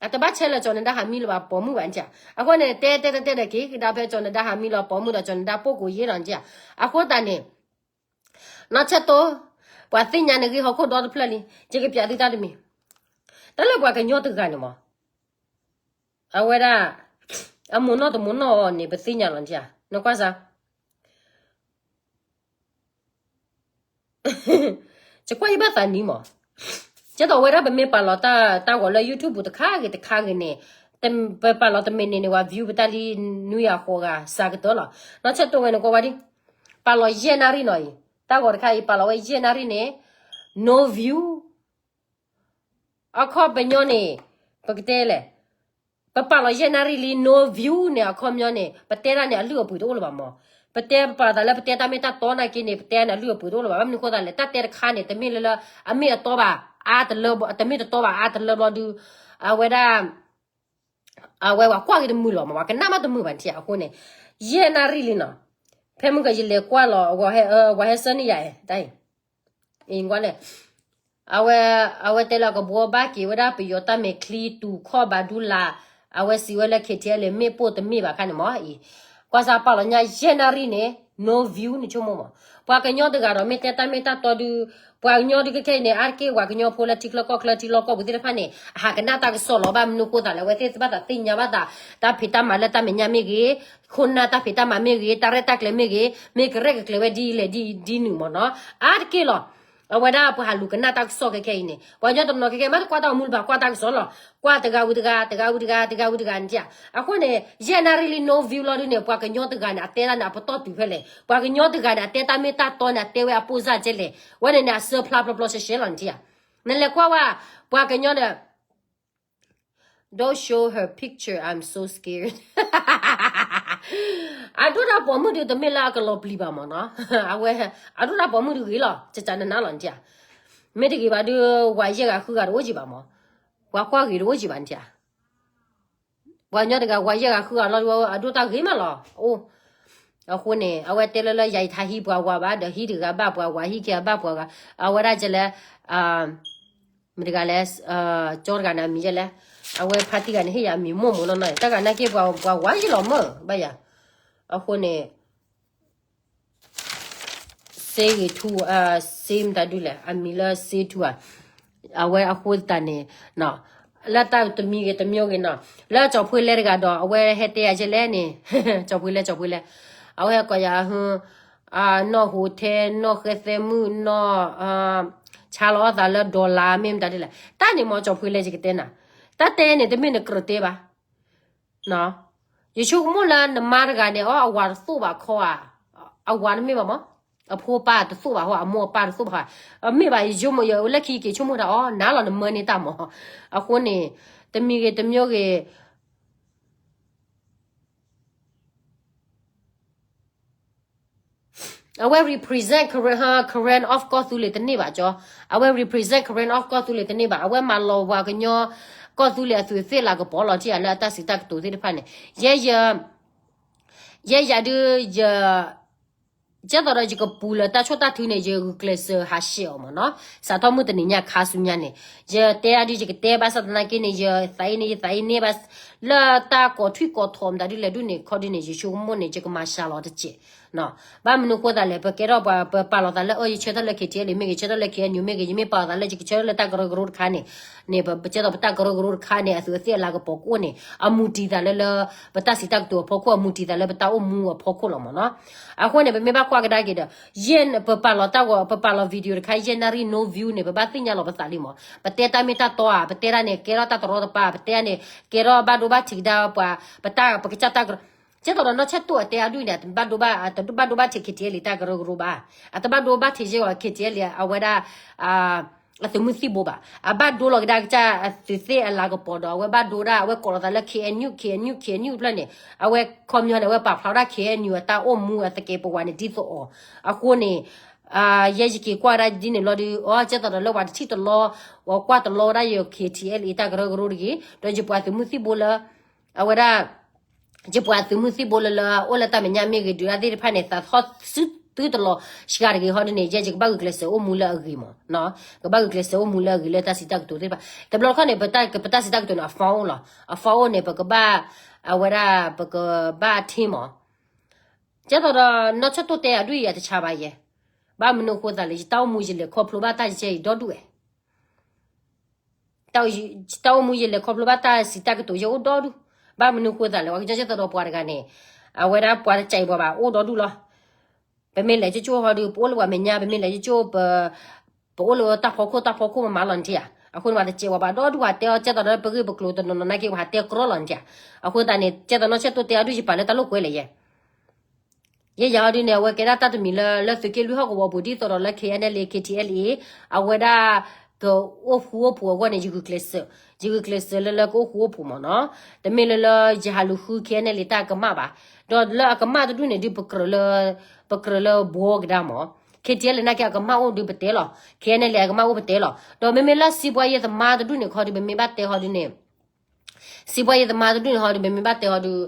အတဘၣ်ဆဲးလၢကၠီၤနဒါဟးမံလီၤဘၣ်ပိာ်မုၣ်ဘၣ်နထံၣ်ဧါ. အဃိန့ၣ် တဲတဲတဲတဲဒီးက့ၤကဒါဖဲကၠီၤနဒါဟးမံလီၤပိာ်မုၣ်ဒီးကၠီၤနဒါပိာ်ကိးယ့ၢ်လီၤနထံၣ်ဧါ. အဃိသတးန့ၣ် နီၢ်ဆဲၣ်တိ ပှၤသ့ၣ်ညါနဂ့ၢ်ဟီၣ်ခိၣ်ဒီတဖျၢၣ်လံ, ယကပျးသုတၢ်တမံၤ, တၢ်လၢပှၤကညီတဂၤန့ၣ်မး အဝဲဒၣ် အမိၢ်နီၢ်တမိၢ်နီၢ်အီၤန့ၣ် ပသ့ၣ်ညါလီၤနထံၣ်ဧါ, နကွၢ်စၢ် ယကွၢ်ယဘၣ်သးနံၤမး, ကဲသိးဝဲဒၣ်ပမ့ၢ်ပာ်လီၤတၢ်ဂီၤလၢ YouTube တခါဂ့ၤတခါဂ့ၤန့ၣ်, ပပာ်လီၤတမ့ၢ်န့ၣ်န့ၣ် ဝဲ view ပတၢ်လံနွံဂၤဃိးဂၤစှၤကတၢၢ်လီၤ. နီၢ်ဆဲၣ်တိဝဲန့ၣ်ကွၢ်ဝဲဒၣ်, ပာ်လီၤယဲၢ်နၣ်ရံၣ်နီၤအံၤ, တၢ်ဂီၤတခါအံၤ ပာ်လီၤဝဲယဲၢ်နၣ်ရံၣ်န့ၣ် no view အခီပညီန့ၣ် ပကတဲလဲၣ်, ပပာ်လီၤယဲၢ်နၣ်ရံၣ်လံ no view န့ၣ် အခီပညီန့ၣ် ပတဲတၢ်န့ၣ် အလုၢ်အပှ့ၤတအိၣ်လၢၤဘၣ်မး. ပတဲပပာ်သးလၢပတဲတၢ်မ့ၢ်တၢ်တီနာ်က့န့ၣ် ပတဲန့ၣ် အလုၢ်အပှ့ၤတအိၣ်လၢၤဘၣ်. ဘၣ်မနုၤဃိသတးလဲၣ်, တၢ်တဲတခါန့ၣ် တမ့ၢ်လၢလၢ အမ့ၢ်အတီဘၣ်အါတလၢ, တမ့ၢ်တတီဘၣ်အါတလၢဘျီဒုး အဝဲဒၣ် အဝဲပှၤကွၢ်က့ၤတမုာ်လီၤမး, ပှၤကနၣ်မးတမုာ်ဘၣ်နထံၣ်ဧါ. အဃိန့ၣ် ယဲၢ်နၣ်ရံၣ်လံနီၤ, ဖဲမုၢ်ကယလဲၤကွၢ်လီၤ ဝဲဟဲဆၢန့ၢ်ယၤ တၢ်အံၤ အံၤကွၢ်လဲၣ်, အဝဲ အဝဲတဲလၢကဘှီဘၣ်က့ၤဝဲဒၣ်ပယီၤတၢ်မဲာ်ချံ တူၢ်ခီၣ်ဘၣ်ဒူလၣ်, အဝဲစံးဝဲလၢ KTLA မ့ၢ်ပိၢ်တမ့ၢ်ဘၣ်ခါန့ၣ်မးအံၤ, ကွၢ်စၢ်ပာ်လီၤညါယဲၢ်နၣ်ရံၣ်န့ၣ် no view န့ၣ်ဆိကမိၣ်မး. ပှၤကညီတဂၤဒီးမ့ၢ်တဲတၢ်မ့ၢ်တၢ်တီဒုး, ပှၤကညီဒုးခဲခဲအံၤန့ၣ် အါတက့ၢ်ပှၤကညီဖိလၢထံချၢကီၢ်ချၢထံလီၢ်ကီၢ်ပူၤသ့ၣ်တဖၣ်န့ၣ် အဟးကနၣ်တၢ်ကစီၣ်လီၤ. ဘၣ်မနုၤဃိသတးလဲၣ်, အဝဲသ့ၣ်ဘၣ်သးသ့ၣ်ညါဘၣ်သး တၢ်ဖံးတၢ်မၤလၢတၢ်မဲာ်ညါမ့ၢ်ဂ့ၤ, ခိၣ်နၢ်တၢ်ဖံးတၢ်မၤမ့ၢ်ဂ့ၤ, တၢ်ရဲၣ်တၢ်ကျဲၤမ့ၢ်ဂ့ၤ, မ့ၢ်ကရဲၣ်ကကျဲၤဝဲဒ်လဲၣ်ဒ်နုၤမးနီၤ, အါတက့ၢ်လီၤ. အဝဲဒၣ်ပှၤဟးလူၤကနၣ်တၢ်ကစီၣ်ခဲခဲအံၤန့ၣ် ပှၤကညီတနီၤခဲခဲ မ့ၢ်တကွၢ်တၢ်အိၣ်မူလၢၤဘၣ် ကွၢ်တၢ်ကစီၣ်လီၤ. ကွၢ်တဂၤဝံၤတဂၤ တဂၤဝံၤတဂၤ တဂၤဝံၤတဂၤနထံၣ်ဧါ. အဃိန့ၣ် ယဲၢ်နၣ်ရံၣ်လံ no view လီၤဒုးန့ၣ် ပှၤကညီတဂၤန့ၣ် အတဲတၢ်န့ၣ် အပတီၢ်တုၤဖဲလဲၣ်, ပှၤကညီတဂၤန့ၣ် အတဲတၢ်မ့ၢ်တၢ်တီန့ၣ် အတဲဝဲအပိၢ်စၢ်ကဲလဲၣ်, ဝဲန့ၣ်န့ၣ် အစၢဖျါဖျီဖျီရှဲရှဲလီၤနထံၣ်ဧါ. နလဲၤကွၢ်ဝဲ ပှၤကညီဒီး Don't show her picture, I'm so scared. အဒိၣ်တၢ်ပိာ်မုၣ်ဒုးတမ့ၢ်လၢအကလီၤပျံၤဘၣ်မးနီၤ, အဝဲ အဒိၣ်တၢ်ပိာ်မုၣ်ဒုးဂ့ၤလီၤ ကကနနါလီၤနထံၣ်ဧါ. မ့ၢ်တဂ့ၤဘၣ်ဒုး ဝၤယဲၢ်ဂၤဃုဂၤတအိၣ်ကံဘၣ်မး, ပှၤကွၢ်ဂ့ၤတအိၣ်ကံဘၣ်နထံၣ်ဧါ. ပှၤကညီတဂၤ ဝၤယဲၢ်ဂၤဃုဂၤလီၤဒုး အဒိၣ်တၢ်ဂ့ၤမးလီၤ. အိၣ် အဃိန့ၣ် အဝဲတဲလၢလၢယၤယတဟးဟံးပှၤဝၤဘၣ်ဒီး ဟံးတဂၤဘၣ်ပှၤဝၤ ဟံးခံဂၤဘၣ်ပှၤဂၤ, အဝဲဒၣ်ကဲလဲၣ်, မ့ၢ်တဂၤလဲၣ်, ကၠီတဂၤန့ၣ် အမံၤယဲလဲၣ်, အဝဲဖါတံၢ်ဂၤန့ၣ် ဟ့ၣ်ယၤအမံၤမိၢ်မိၢ်နီၢ်နီၢ်, တၢ်ဂၤနာ်က့ ပှၤဝၤယဲလီၤမၢ်ဘၣ်ယၤ. အဃိန့ၣ် စ့ဂ့ၤထူ, စ့မတၤဒုလဲၣ်, အမံၤလၢစ့ထူဧါ. အဝဲအဃိသတးန့ၣ် လၢတၢ်တမံၤဂ့ၤတမံၤဂ့ၤနီၤ, လၢကၠီၤဖှ့လဲတဂၤဒီး အဝဲဟဲတဲယၤကဲလဲၣ်န့ၣ်, ကၠီၤဖှ့လဲ ကၠီၤဖှ့လဲ, အဝဲဟဲကိးယၤ နီၢ်ဟူထဲ နီၢ်ဃဲသဲမုၣ် နီၢ် ဆါလီၤအသးလၢ dollar မ့ၢ်မတၤဒ်လဲၣ်. တၢ်န့ၣ်မ့ၢ်ကၠီၤဖှ့လဲ ယကတဲနၤ, တၢ်တဲန့ၣ် တမ့ၢ်နကြၢးတဲဘၣ်. ယဆိကမိၣ်လၢနမါတဂၤန့ၣ် အီ အဝၤတသိၣ်ဘၣ်ခီဧါ, အဝၤတမ့ၢ်ဘၣ်မး, အဖိအပၢ်တသိၣ်ဘၣ်ဟီ, အမိၢ်အပၢ်တသိၣ်ဘၣ်ခီ, မ့ၢ်ဘၣ် ယဆိကမိၣ် ယလၢခံက့ၤဆိကမိၣ်တၢ်အီၤ နၤလီၤနမၢန့ၢ်တၢ်မး. အဃိန့ၣ် တမံၤဂ့ၤတမံၤဂ့ၤ အဝဲ represent Karen, Karen of ကီၢ်သူလ့ၤတန့ၢ်ဘၣ်ကၠီ, အဝဲ represent Karen of ကီၢ်သူလ့ၤတန့ၢ်ဘၣ်, အဝဲမၤလီၤပှၤကညီကီၢ်သူလ့ၤအသွံၣ်သ့ၣ်လၤကပီၤလီၤထံၣ်ဧါ လၢအတၢ်စံးတၢ်ကတိၤသ့ၣ်တဖၣ်န့ၣ်, ယဲယ ယဲယၤဒုး ယ ကဲသိးဒီးယကပူၤလၢတၢ်ဆိၣ်တၢ်ထုန့ၣ် ယဂုာ်ကျဲးစၢးဟးရှဲအီၤမ့ၢ်နီၤ, စးထီၣ်မုၢ်တနံၤညါခါဆူညါန့ၣ်, ယတဲအဒုးယကတဲဘၣ်ဆၣ်သနာ်က့န့ၣ် ယသးအ့န့ၣ် ယသးအ့န့ၢ်ဘၣ်, လၢတၢ်ကိးထွံၣ်ကိးထိးမတၤဒုလဲၣ်ဒုန့ၣ် ခီဒုန့ၣ် ယဆိကမိၣ်န့ၣ် ယကမၤစှၤလီၤတစဲး ဘၣ်မနုၤဃိသးလဲၣ် ပကဲထီၣ်ပှၤ ပပာ်လီၤသးလၢအၢ ယဆၢထၢၣ်လၢ KTLA မ့ၢ်ဂ့ၤ ဆၢထၢၣ်လၢ KNU မ့ၢ်ဂ့ၤ ယမ့ၢ်ပာ်လီၤသးလၢ ယကဆၢထၢၣ်လၢတၢ်ကရၢကရိတခါန့ၣ်, န့ၣ် ပကဲသိးပတၢ်ကရၢကရိတခါန့ၣ် အသူးအသ့ၣ်အလၤကပီၤကအိၣ်န့ၣ် အမူတံၤသးလၢလၢ ပတၢ်စံးတၢ်ကတိၤအဖီခိၣ် အမူတံၤသးလၢပတၢ်အိၣ်မူအဖီခိၣ်လီၤမ့ၢ်နီၤ. အဃိန့ၣ် ပမ့ၢ်ဘၣ်ကွၢ်ကဒါက့ၤဒီး ယဲၢ်ပပာ်လီၤတၢ်ဂီၤ ပပာ်လီၤ video တခါ ယဲၢ်နၣ်ရံၣ် no view န့ၣ် ပဘၣ်သ့ၣ်ညါလီၤပသးလံမ့ၢ်, ပတဲတၢ်မ့ၢ်တၢ်တီဧါ ပတဲဒၣ်န့ၣ် ကဲထီၣ်တၢ်တရီတပါ ပတဲန့ၣ် ကဲထီၣ်ဘၣ်ဒိဘၣ်ထံးကဒါပှၤ ပတၢ်ပကစၢ်တၢ်ကရၢ ကဲသိးဒီးနီၢ်ဆဲၣ်တိၣ်အတဲအဒုန့ၣ် တဘၣ်ဒိဘၣ် တဘၣ်ဒိဘၣ်ထံး KTLA တၢ်ကရၢကရိဘၣ်, အတဘၣ်ဒိဘၣ်ထံးယဲၢ်ဂီၤ KTLA အဝဲဒၣ် အသုးမုၢ်သံၣ်ဘိဘၣ်, အဘၣ်ဒိလီၤကဒါကစၢ်အသုးသ့ၣ်အလၤကပီၤဒီး အဝဲဘၣ်ဒိဒၣ် အဝဲကိးလီၤသးလၢ KNU KNU KNU ဖျၢၣ်န့ၣ်, အဝဲခီပညီန့ၣ် အဝဲပာ်ဖျါဝဲဒၣ် KNU အတၢ်အိၣ်မူအသကဲးပဝးန့ၣ်ဒ်သိးအီၤ, အဃိန့ၣ် ယဲယက့ၤကွၢ်ဒၣ်ဒ်န့ၣ်လီၤဒုး အကဲသိးဒီးလၢပှၤတထံၣ်တလီ ပှၤကွၢ်တလီဝဲဒၣ်ယ KTLA တၢ်ကရၢကရိတဂ့ၤ, ဒီးယပှၤသုးမုၢ်သံၣ်ဘိလၢ အဝဲဒၣ် ယပှၤသုးမုၢ်သံၣ်ဘိလၢလၢအိၣ်လၢတၢ်မဲာ်ညါမ့ၢ်ဂ့ၤ ဒုးဒၣ်သ့ၣ်တဖၣ်န့ၣ် သးထီၣ်သုတလီၤစှၤတဂ့ၤဟီဒ်န့ၣ် ယဲယကဘၣ်ဂုာ်ကျဲးစၢးအိၣ်မူလၢအဂ့ၤမ့ၢ်, ကဘၣ်ဂုာ်ကျဲးစၢးအိၣ်မူလၢအဂ့ၤလၢတၢ်စံးတၢ်ကတိၤသ့ၣ်တဖၣ်, တဘျီတခီၣ်န့ၣ် ပတၢ်စံးတၢ်ကတိၤန့ၣ် အ form အိၣ်လီၤ, အ form အိၣ်န့ၣ် ပကဘၣ် အဝဲဒၣ် ပကဘၣ်ထံမ့ၢ် ကဲသိးဒီးနီၢ်ဆဲၣ်တိၣ်တဲအဒုယၤတဆါဘၣ်ယဲ, ဘၣ်မနုၤအဃိသးလဲၣ် ယတၢ်အိၣ်မူယလဲၤခီဖျိဘၣ်တၢ်ယဲအံၤဒီဒူၣ်ဝဲ တၢ်အိၣ်မူယလဲၤခီဖျိဘၣ်တၢ်စံးတၢ်ကတိၤယဲအိၣ်ဒီဒူၣ်, ဘၣ်မနုၤအဃိသးလဲၣ် ပှၤကညီကဲသိးဒီးပှၤတဂၤန့ၣ်, အဝဲဒၣ်ပှၤတစဲးပှၤဘၣ်အိၣ်ဒီဒူၣ်လီၤ, ပမ့ၢ်လဲၤကၠိကၠိဟီဒုး ပအိၣ်လၢပှၤမဲာ်ညါ ပမ့ၢ်လဲၤကၠိကၠိ ပအိၣ်လၢတၢ်ဖီခိၣ်တၢ်ဖီခိၣ်မမၤလီၤနထံဧါ, အဃိန့ၣ် ပှၤတစဲးပှၤဘၣ်ဒီဒူၣ် ပှၤတဲအီၤကဲသိးဒီးပဂ့ၢ်ပကျိၤတနီၤနီၤနာ်က့ ပှၤတဲကြီလီၤနထံဧါ, အဃိသတးန့ၣ် ကဲသိးနီၢ်ဆဲၣ်တိၣ်တဲအီၤဒုယပာ်လၢတၢ်လိာ်ကွဲလဲၣ်ယဲ ယဲယၤဟီဒုန့ၣ် အဝဲကဲဒၣ်တၢ်တမံၤလၢ လၢသုးက့လွံၢ်ဟီၣ်ကဝီၤပူၤ ဒ်သိးဒီးလၢ KNLA KTLA အဝဲဒၣ် ကအိၣ်ဃူအိၣ်ဖိးအဂီၢ်န့ၣ် ယဂုာ်ကျဲးစၢး, ယဂုာ်ကျဲးစၢးလၢလၢကအိၣ်ဃူအိၣ်ဖိးမ့ၢ်နီၤ, တမ့ၢ်လၢလၢယဟးလူၤဃု KNLA တၢ်ကမၣ်ဘၣ်, ဒီးလၢအကမၣ်တဒူၣ်န့ၣ်ဒုး ပကြၢးလၢ ပကြၢးလၢဘှီကဒါမ့ၢ်, KTLA နာ်က့အကမၣ်အိၣ်ဒုးပတဲလီၤ, KNLA အကမၣ်အိၣ်ပတဲလီၤ, ဒီးမ့မ့ၢ်လၢစံးပှၤယဲၢ်သမါတဒူၣ်န့ၣ်ခီဒုး ပမ့ၢ်ဘၣ်တဲဟီဒုန့ၣ် စံးပှၤယဲၢ်သမါတဒူၣ်န့ၣ်ဟီဒုး ပမ့ၢ်ဘၣ်တဲဟီဒုး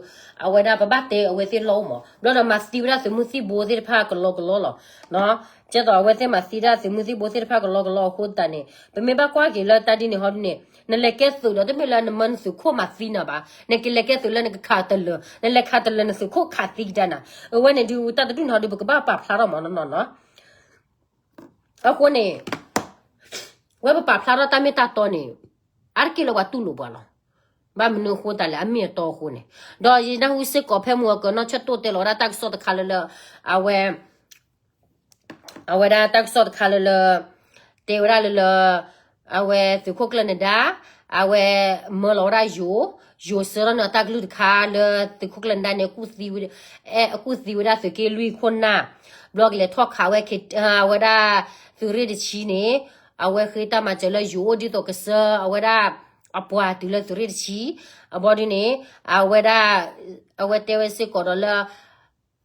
အဝဲဒၣ်ပဘၣ်တဲအဝဲသ့ၣ်လီၢ်အိၣ်မး ဘျီဒီးမၤသံဝဲဒၣ်သုးမုၢ်သံၣ်ဘိသ့ၣ်တဖၣ်ကလီကလီလီၤ. ကဲသိးအဝဲသ့ၣ်မၤသံဒၣ်သုးမုၢ်သံၣ်ဘိသ့ၣ်တဖၣ်ကလီကလီအဃိသတးန့ၣ် ပမ့ၢ်ဘၣ်ကွၢ်က့ၤလၢတၢ်ဒ်န့ၣ်ဟီဒုးန့ၣ် နလဲၤကဲသုးဒီးတမ့ၢ်လၢနမၢနသုးခိၣ်မၤသံနၤဘၣ် နကလဲၤကဲသုးလၢနကခးတလၢာ် နလဲၤခးတလၢာ်နသုးခိၣ်ခးသံကဒါနၤ အဝဲန့ၣ်ဒုးတၢ်တဒူၣ်န့ၣ်ဟီဒုး ပကဘၣ်ပာ်ဖျါထီၣ်မးနီၢ်နီၢ်နီၢ် အဃိန့ၣ် ဝဲပပာ်ဖျါထီၣ်တၢ်မ့ၢ်တၢ်တီန့ၣ် အါတက့ၢ်လၢပှၤတူၢ်လိာ်ပှၤလီၤ. ဘၣ်မနုၤအဃိသတးလဲၣ် အမ့ၢ်အတီအဃိန့ၣ် ဒီးယနၢ်ဟူစ့ၢ်ကီးဖဲမုၢ်အကနီၢ်ဆၢၣ်တိၣ်တဲလီၤဝဲဒၣ်တၢ်ကစီၣ်တခါလၢလၢ အဝဲ အဝဲဒၣ်တၢ်ကစီၣ်တခါလၢလၢ တဲဝဲဒၣ်လၢလၢ အဝဲသုးခိၣ်ကျၢၢ်နဒါ အဝဲမၢလီၤဝဲဒၣ်ယိၤ ယိၤဆှၢထီၣ်န့ၢ်အတၢ်ကလုၢ်တခါလၢသုးခိၣ်ကျၢၢ်နဒါန့ၣ် အဲ အကူၣ်သံဝဲဒၣ်သုးက့လွံၢ်ခိၣ်နၢ် ဘျီကလဲၤထီၣ်ခးဝဲ အဝဲဒၣ်သုးရ့ၣ်တဆံန့ၣ် အဝဲဃ့တၢ်မၤစၢၤလၢယိၤအိၣ်ဒ်သိးကဆှၢအဝဲဒၣ်အပှၤတုၤလၢသုးရ့ၣ်တဆံ အဘီဒုန့ၣ် အဝဲဒၣ် အဝဲတဲဝဲစ့ၢ်ကီးဒီးလၢ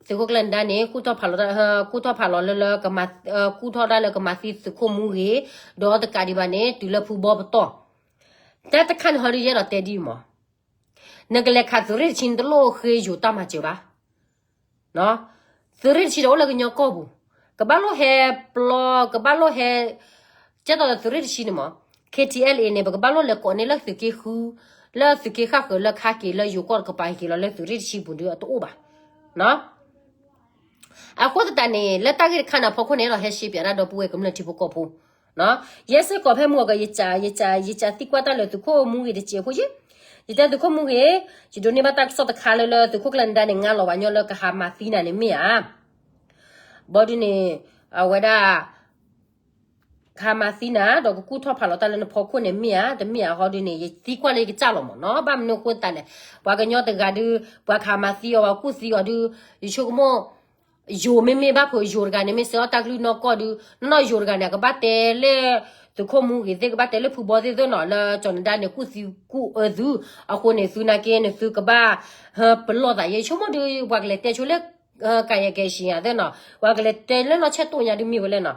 သုးခိၣ်ကျၢၢ်နဒါန့ၣ် ကူၣ်ထီၣ်ဖးလီၤ ကူၣ်ထီၣ်ဖးလီၤလၢလၢ ကူၣ်ထီၣ်ဒၣ်လၢကမၤသံသုးခိၣ်မူဂ့ၤ ဒီးတကးဒံးဘၣ်န့ၣ် တုၤလၢဖုဘီပတီၢ် တၢ်တခါန့ၣ်ဟီဒုးယအဲၣ်ဒိးတဲဒ်အံၤမး နကလဲၤခးသုးရ့ၣ်တဆံ နတလိၣ်ဃ့ယိၤတၢ်မၤစၢၤဘၣ် သုးရ့ၣ်တဆံဒီးအိၣ်လၢကညီကီၢ်ပူၤ ကဘၣ်လိၣ်ဟဲပျီ ကဘၣ်လိၣ်ဟဲ ကဲသိးဒီးသုးရ့ၣ်တဆံန့ၣ်မး KTLA န့ၣ် ပကဘၣ်လိၣ်လဲၤကိးန့ၢ်လၢသုးက့ဃု လၢသုးက့ဃၣ်ဃၢၤလၢခါက့ၤလၢယိၤကီၢ်တကပၤက့ၤလီၤလၢသုးရ့ၣ်တဆံပူၤဒုးအတအိၣ်ဘၣ် အဃိသတးန့ၣ် လၢတၢ်ဂ့ၢ်တခါန့ၣ်အဖီခိၣ်န့ၣ် အဲၣ်ဒိးဟဲရှဲပၠးဒၣ်ဒီပုၢ်ဝဲၢ်ကမျၢၢ်ထံဖိကီၢ်ဖိ ယဲစ့ၢ်ကီးဖဲမုၢ်အက ယက ယက ယကသံကွၢ်တၢ်လၢသုးခိၣ်မူဂ့ၤတစဲးဖိယ့ၣ် ယတဲသုးခိၣ်မူဂ့ၤ ယဒိးန့ၢ်ဘၣ်တၢ်ကစီၣ်တခါလၢလၢသုးခိၣ်ကျၢၢ်နဒါန့ၣ် ငါလီၤဝဲညီလၢကဟးမၤသံနၤန့ၣ်မ့ၢ်ဧါ ဘီဒုန့ၣ် အဝဲဒၣ် ကဟးမၤသံနၤ ဒီးကကူၣ်ထီၣ်ဖးလီၤတၢ်လၢနဖီခိၣ်န့ၣ်မ့ၢ်ဧါ တမ့ၢ်ဧါဟီဒုန့ၣ် ယသံကွၢ်လၢယကစၢ်လီၤမးနီၤ ဘၣ်မနုၤအဃိသတးလဲၣ် ပှၤကညီတဂၤဒု ပှၤကဟးမၤသံအီၤ ပှၤကူၣ်သံအီၤဒု ယဆိကမိၣ် ယိၤမ့မ့ၢ်ဘၣ်ဖုးယိၤတဂၤန့ၣ် မ့ၢ်ဆှၢအီၣ်တၢ်ကလုၢ်နီၢ်ကီၢ်ဒု နီၢ်နီၢ်ယိၤတဂၤန့ၣ် အကဘၣ်တဲလၢ သုးခိၣ်မူဂ့ၤသ့ၣ် ကဘၣ်တဲလၢဖုဘီသ့ၣ်သ့ၣ်နီၤ လၢကၠီၤနဒါန့ၣ် ကူၣ်သံကူၣ်အၢသု အဃိန့ၣ် သုနာ်က့ နသုကဘၣ် ပလီၢ်သးယဲ ယဆိကမိၣ်ဒု ပှၤကလဲၤတဲဆိလၢ ကၤယဲကဲးဆံညါသ့ၣ်နီၤ ပှၤကလဲၤတဲလၢနီၢ်ဆဲၣ်တိၣ်ညါဒုမ့ၢ်ဝဲလဲၣ်နီၤ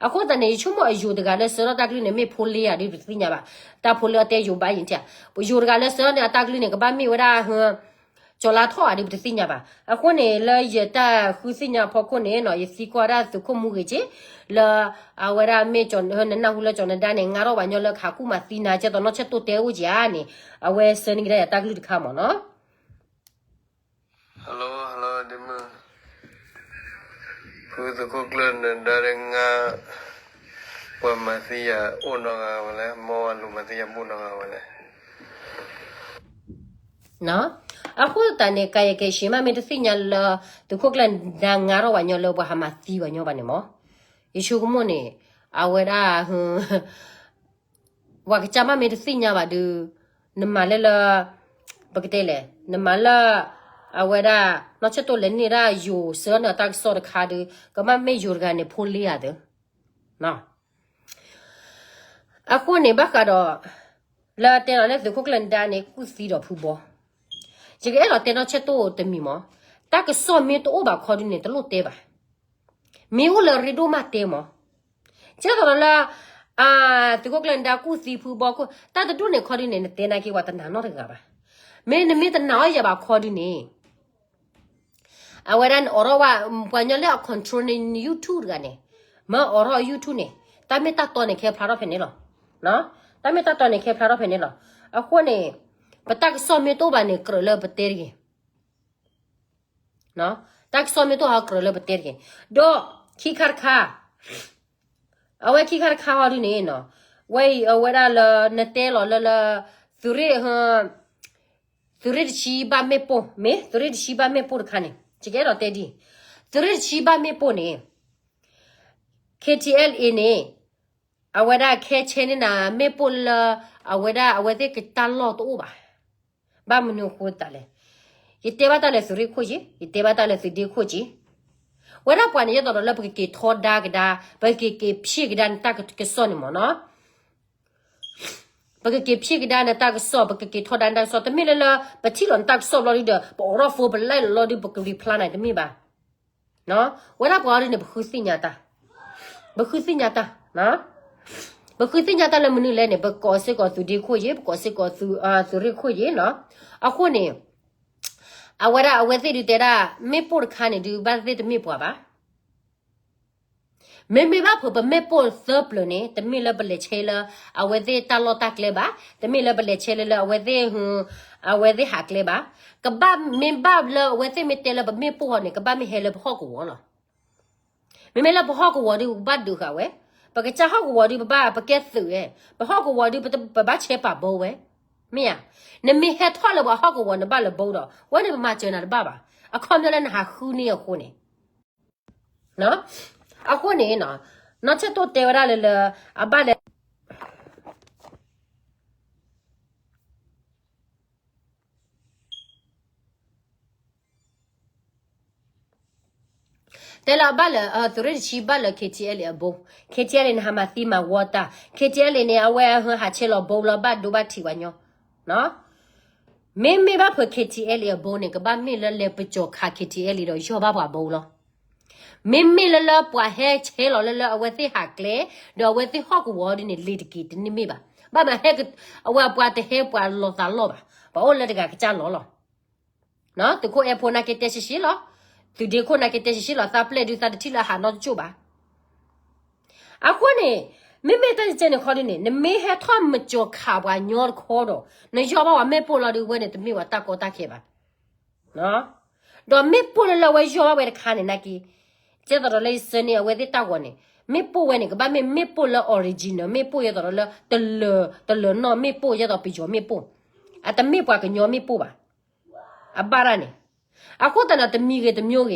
အဃိသတးန့ၣ် ယဆိကမိၣ်အယိၤတဂၤလၢဆှၢထီၣ်တၢ်ကလုၢ်န့ၣ် မ့ၢ်ဖိလ့ဧါဒု ပတသ့ၣ်ညါဘၣ် တၢ်ဖိလ့အတဲယိၤဘၣ်ယံၤထံ ယိၤတဂၤလၢဆှၢထီၣ်န့ၣ် အတၢ်ကလုၢ်န့ၣ် ကဘၣ်မ့ၢ်ဝဲဒၣ် ကၠီၤလါထီၣ်ဧါဒုး ပတသ့ၣ်ညါဘၣ်. အဃိန့ၣ် လၢယတၢ်ဃုသ့ၣ်ညါအဖီခိၣ်န့ၣ်နီၤ ယသံကွၢ်ဒၣ်သုးခိၣ်မူဂ့ၤက့ၤ လၢအဝဲဒၣ်မ့ၢ်ကၠီၤ နနၢ်ဟူလၢကၠီၤနဒါန့ၣ် ငါထီၣ်ပှၤညီလၢခးကူၣ်မၤသံနၤ ကဲသိးနီၢ်ဆဲၣ်တိၣ်တဲအိၣ်က့ၤဧါန့ၣ် အဝဲဆှၢန့ၢ်ကဒါယၤတၢ်ကလုၢ်တခါမ့ၢ်နီၤ. Hello, hello, ဒ်မုၢ် ဖုသုးခိၣ်ကျၢၢ်နဒါဒီးငါ ပှၤမၤသံယၤအိၣ်နီတဂၤဝဲလဲၣ်, မ်အလူၤမၤသံယၤအိၣ်နီတဂၤဝဲလဲၣ်. အဃိသတးန့ၣ် ကယကဲၣ်ဆံးမး မ့ၢ်တသ့ၣ်ညါလၢ သုးခိၣ်ကျၢၢ်နဒါငါထီၣ်ပှၤညီလၢပှၤဟးမၤသံပှၤညီဘၣ်န့ၣ်မ့ၢ် ယဆိကမိၣ်န့ၣ် အဝဲဒၣ် ပှၤကစၢ်မးမ့ၢ်တသ့ၣ်ညါဘၣ်ဒုး နမၤလၢလၢ ပကတဲလဲၣ် နမၤလၢ အဝဲဒၣ် နီၢ်ဆဲၣ်တိၣ်လဲၤန့ၢ်ဒၣ်ယိၤဆှၢနၤတၢ်ကစီၣ်တခါဒုး ကဘၣ်မ့ၢ်ယိၤတဂၤန့ၣ်ဖိလ့ဧါသၢ အဃိန့ၣ် ဘၣ်ဃးဒီး လၢတဲလီၤလၢသုးခိၣ်ကျၢၢ်နဒါန့ၣ် ကူၣ်သံဒီးဖုဘီ ယကအဲၣ်ဒိးတဲနီၢ်ဆဲၣ်တိၣ်တမံၤမ့ၢ် တၢ်ကစီၣ်မ့ၢ်တအိၣ်ဘၣ်ခီဒုးန့ၣ် တလိၣ်တဲဘၣ်. မ့ၢ်အိၣ်လၢအရ့ဒိၣ်မးတဲမ့ၢ် ကဲသိးဒီးလၢ သုးခိၣ်ကျၢၢ်နဒါကူၣ်သံဖုဘီ တၢ်တဒိၣ်န့ၣ်ခီဒုးန့ၣ် နတဲနာ်က့ၤပှၤတနာ်နီတဂၤဘၣ်. မ့ၢ်နမ့ၢ်တနာ်အီၤယၤဘၣ်ခီဒုးန့ၣ် အဝဲဒၣ်နအိးထီၣ်ဝဲ ပှၤညီလၢအ control န့ၣ် YouTube တဂၤန့ၣ် မ့ၢ်အိးထီၣ် YouTube န့ၣ် တၢ်မ့ၢ်တၢ်တီန့ၣ် ခဲဖျါထီၣ်ဖဲန့ၣ်လီၤ. တၢ်မ့ၢ်တၢ်တီန့ၣ် ခဲဖျါထီၣ်ဖဲန့ၣ်လီၤ. အဃိန့ၣ် ပတၢ်ကစီၣ်မ့ၢ်တအိၣ်ဘၣ်န့ၣ် ကြၢးလၢပတဲတဂ့ၤ. တၢ်ကစီၣ်မ့ၢ်တအိၣ်ဟီ ကြၢးလၢပတဲတဂ့ၤ. ဒီးခံခါတခါ အဝဲခံခါတခါဟီဒုးန့ၣ်နီၤ ဝဲအံၤအဝဲဒၣ်လၢနတဲလီၤလၢလၢ သုးရ့ၣ် သုးရ့ၣ်တဆံဘၣ်မ့ၣ်ပိၢ် မ့ၢ်သုးရ့ၣ်တဆံဘၣ်မ့ၣ်ပိၢ်တခါန့ၣ် ယကအဲၣ်ဒိးတဲဒ် သုးရ့ၣ်တဆံဘၣ်မ့ၣ်ပိၢ်န့ၣ် KTLA န့ၣ် အဝဲဒၣ်ခဲဆဲန့ၣ်နၤ မ့ၣ်ပိၢ်လၢ အဝဲဒၣ်အဝဲသ့ၣ်ကတၢ်လီၢ်တအိၣ်ဘၣ်. ဘၣ်မနုၤအဃိသတးလဲၣ်. ယတဲဘၣ်တၢ်လၢသုးရ့ၣ်ခိၣ်က့ၤ ယတဲဘၣ်တၢ်လၢသုးဒ့ခိၣ်က့ၤ ဝဲဒၣ်ပှၤန့ၣ် ယသးဒီးလၢပကက့ၤထီဒါကဒါ ပကက့ၤဖျ့ကဒါနတၢ်ကစီၣ်န့ၣ်မ့ၢ်နီၤ ပကက့ၤဖျ့ကဒါနတၢ်ကစီၣ် ပကက့ၤထီဒါနတၢ်ကစီၣ် တမ့ၢ်လၢလၢ ပထံၣ်လီၤနတၢ်ကစီၣ်ဘျီဒုဒီး ပအိးထီၣ် phone ပlike လီၤလီၤဒု ပက reply နၤတမ့ၢ်ဘၣ်. ဝဲဒၣ်ပှၤအီၤဒုန့ၣ် ပဃုသ့ၣ်ညါတၢ် ပဃုသ့ၣ်ညါတၢ် ပဃုသ့ၣ်ညါတၢ်လၢမနုၤလဲၣ်န့ၣ် ပကိးစ့ၢ်ကီးသုးဒ့ခိၣ်ယ့ၤ ပကိးစ့ၢ်ကီးသုးရ့ၣ်ခိၣ်ယ့ၤနီၤ အဃိန့ၣ် အဝဲဒၣ်အဝဲသ့ၣ်ဒုတဲဒၣ် မ့ၣ်ပိၢ်တခါန့ၣ်ဒု ဘၣ်သ့ၣ်တမ့ၢ်ပှၤဘၣ် မ့မ့ၢ်ဘၣ်ဖုးပမ့ၣ်ပိၢ်သၢပျၢၤန့ၣ် တမ့ၢ်လၢပလဲၤဆဲလၢ အဝဲသ့ၣ်တၢ်လီၢ်တၢ်ကျဲဘၣ်, တမ့ၢ်လၢပလဲၤဆဲလၢလၢအဝဲသ့ၣ် အဝဲသ့ၣ်ဟးကျဲဘၣ်. ကဘၣ်မ့ၢ်ဘၣ်လၢအဝဲသ့ၣ်မ့ၢ်တဲလၢပမ့ၣ်ပိၢ်ဟီန့ၣ် ကဘၣ်မ့ၢ်ဟဲလၢပဟီၣ်ကဝီၤလီၤ. မ့မ့ၢ်လၢပဟီၣ်ကဝီၤဒု ပဘၣ်ဒုးဃာ်ဝဲ, ပကစၢ်ဟီၣ်ကဝီၤဒု ပဘၣ်ပကဲသုးဝဲ, ပဟီၣ်ကဝီၤဒု ပဘၣ်ဆဲပာ်ဘီဝဲ, မ့ၢ်ဧါ. နမ့ၢ်ဟဲထီၣ်လၢပှၤဟီၣ်ကဝီၤ နဘၣ်လၢဘီဒီး ဝဲန့ၣ်ပမၤစၢၤနၤတဘၣ်ဘၣ်. အခီပညီလၢနဟးဃုန့ၢ်အဃိန့ၣ် အဃိန့ၣ် နီၢ်ဆဲၣ်တိၣ်တဲဝဲဒၣ်လၢလၢ အဘၣ်လဲၤ တဲလၢအဘၣ်လၢ သုးရ့ၣ်တဆံဘၣ်လၢ K T L A အဘိ, K T L A န့ၣ် ဟးမၤသံမၤဝီတၢ်, K T L A န့ၣ် အဝဲဟးဆဲးလီၤဘိလၢဘၣ်ဒိဘၣ်ထံးပှၤညီ မ့မ့ၢ်ဘၣ်ဖုး K T L A အဘိန့ၣ် ကဘၣ်မ့ၢ်လၢလဲၤပကၠီၤခး K T L A ဒီးယီၢ်ဘၣ်ပှၤဘိလီၤ. မ့မ့ၢ်လၢလၢပှၤဟဲဆဲးလီၤလၢလၢအဝဲသ့ၣ်ဟးကျဲ, ဒီးအဝဲသ့ၣ်ဟီၣ်ကဝီၤဒ်န့ၣ် လ့ၤတက့ၤတန့ၢ်မ့ၢ်ဘၣ်. ဘၣ်မးဟဲ အဝဲပှၤတဟဲပှၤလီၤသးလီၢ်ဘၣ်. ပှၤအိၣ်လၢတဂၤကစၢ်လီၤလီၤ. သုးခိၣ်အဲၣ်ဖိနာ်က့တဲဆှံဆှံလီၤ. သုးဒ့ခိၣ်နာ်က့တဲဆှံဆှံလီၤ. သးပျဲၢ်ဒုးသးတထံၣ်လၢအဟးနီတကၠိၣ်ဘၣ်. အဃိန့ၣ် မ့မ့ၢ်တၢ်တကဲန့ၣ်ခီဒ်န့ၣ် နမ့ၢ်ဟဲထီၣ်မကၠီၤခးပှၤညီတခီဒီး နယီၢ်ဘၣ်ပှၤမ့ၣ်ပိၢ်လီၤဒုး ဝဲန့ၣ်တမ့ၢ်ပှၤတၢ်ကီတၢ်ခဲဘၣ်. ဒီးမ့ၣ်ပိၢ်လၢလၢအဝဲယီၢ်ဘၣ်ဝဲတခါန့ၣ်နာ်က့, ကဲသိးဒီးလၢယဆၢန့ၢ်အဝဲသ့ၣ်တၢ်ဂီၤန့ၣ် မ့ၣ်ပိၢ်ဝဲန့ၣ် ကဘၣ်မ့ၢ်မ့ၣ်ပိၢ်လၢ original မ့ၣ်ပိၢ် ယဲသိးဒီးလၢ တလၢၤ တလၢၤနီၢ်မ့ၣ်ပိၢ် ယဲသိးပယီၤမ့ၣ်ပိၢ်, အတမ့ၢ်ပှၤကညီမ့ၣ်ပိၢ်ဘၣ်. အဘၣ်ဒၣ်န့ၣ် အဃိသတးန့ၣ် တမံၤဂ့ၤတမံၤဂ့ၤ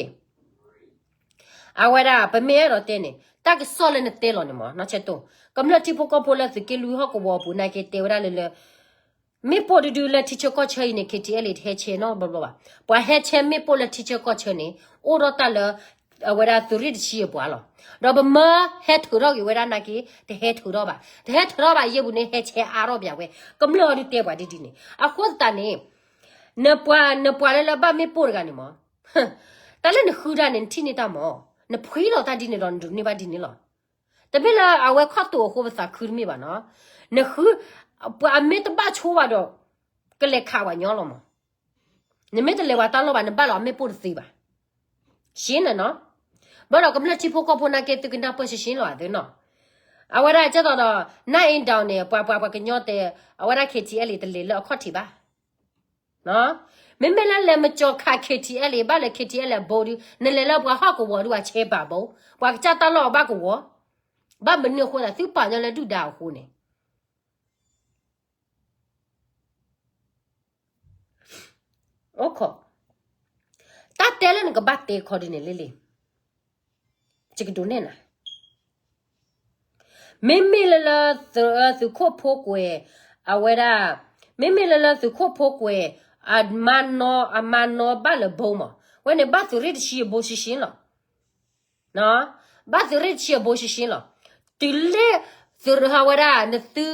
အဝဲဒၣ် ပမ့ၢ်အဲၣ်ဒိးတဲန့ၣ် တၢ်ကစီၣ်လၢနတဲလီၤန့ၣ်မ့ၢ် နီၢ်ဆဲၣ်တိၣ် ကမျၢၢ်ထံဖိကီၢ်ဖိလၢသုးက့လွံၢ်ဟီၣ်ကဝီၤအပူၤနာ်က့တဲဝဲဒၣ်လၢလၢ မ့ၣ်ပိၢ်ဒုဒုလၢထံဆၢကီၢ်ဆၢအံၤန့ၣ် K T L A တဟဲဆဲးနီတဘျီဘျီဘၣ်. ပှၤဟဲဆဲးမ့ၣ်ပိၢ်လၢထံဆၢကီၢ်ဆၢန့ၣ် အိၣ်ဒီးတၢ်လၢ အဝဲဒၣ်သုးရ့ၣ်တဆံအပှၤလီၤ. ဒီးပမၢဟဲထုးထီၣ်က့ၤဝဲဒၣ်နာ်က့ တဟဲထုးထီၣ်ဘၣ်. တဟဲထုးထီၣ်ဘၣ်ယဲၢ်ပူၤန့ၣ် ဟဲဆဲးအါထီၣ်ပၠးဝဲ. ကမျၢၢ်အီၤဒုတဲပှၤဒ်ဒ်န့ၣ် အဃိသတးန့ၣ် နပှၤ နပှၤလၢလၢဘၣ်မ့ၣ်ပိၢ်တဂၤန့ၣ်မ့ၢ် တၢ်လၢနဃုတၢ်န့ၣ် နထံၣ်န့ၢ်တၢ်မ့ၢ် နဖှံလီၤတၢ်ဒ်န့ၣ်ဒီး နဒိးန့ၢ်ဘၣ်ဒ်န့ၣ်လီၤ. တမ့ၢ်လၢအဝဲခီၣ်တိာ်အဃိပသးခုတမ့ၢ်ဘၣ်နီၤ. နဃု ပှၤအမ့ၢ်တဘၣ်ဆိဘၣ်ဒီး ကလဲၤခးပှၤညီလီၤမ့ၢ်. နမ့ၢ်တလဲၤပှၤတၢ်လီၢ်ဘၣ် နဘၣ်လီၤအမ့ၣ်ပိၢ်တသ့ဘၣ်. ရှင်းလီၤနီၤ. ဘၣ်ဒီးကမျၢၢ်ထံဖိကီၢ်ဖိနာ်က့ သုကနၢ်ပၢၢ်ရှင်းရှင်းလီၤအသ့နီၤ. အဝဲဒၣ်ကဲသိးဒီး နၢ်အ့ဒိးန့ၣ် ပှၤပှၤပှၤကညီတဲ အဝဲဒၣ် K T L တလဲၤလၢအခီၣ်ထံးဘၣ်. မ့မ့ၢ်လၢလဲၤမကၠီၤခး K T L ဘၣ်လၢ K T L အဘိဒုး နလဲၤလၢပှၤဟီၣ်ကဝီၤဒုး ပှၤဆဲးပာ်ဘိ, ပှၤကစၢ်တၢ်လီၢ်အဘၣ်ကဝီၤ, ဘၣ်မနုၤအဃိသတး သုပာ်ညီလၢဒုၣ်ဒါအဃိန့ၣ် အိၣ်ခိး, တၢ်တဲလၢနကဘၣ်တဲခီဒ်န့ၣ်လံလံ, ယကဒုးနဲၣ်နၤ, မ့မ့ၢ်လၢလၢ သုးခိၣ်ဖိကွဲး, အဝဲဒၣ်, မ့မ့ၢ်လၢလၢသုးခိၣ်ဖိကွဲး, အမါနီ အမါနီဘၣ်လၢဘိမး, ဝဲန့ၣ်ဘၣ်သုးရ့ၣ်တဆံအဘိရှင်းရှင်းလီၤ. ဘၣ်သုးရ့ၣ်တဆံအဘိရှင်းရှင်းလီၤ. တုၤလၢသုးရ့ၣ်ဟးဝဲဒၣ် နသု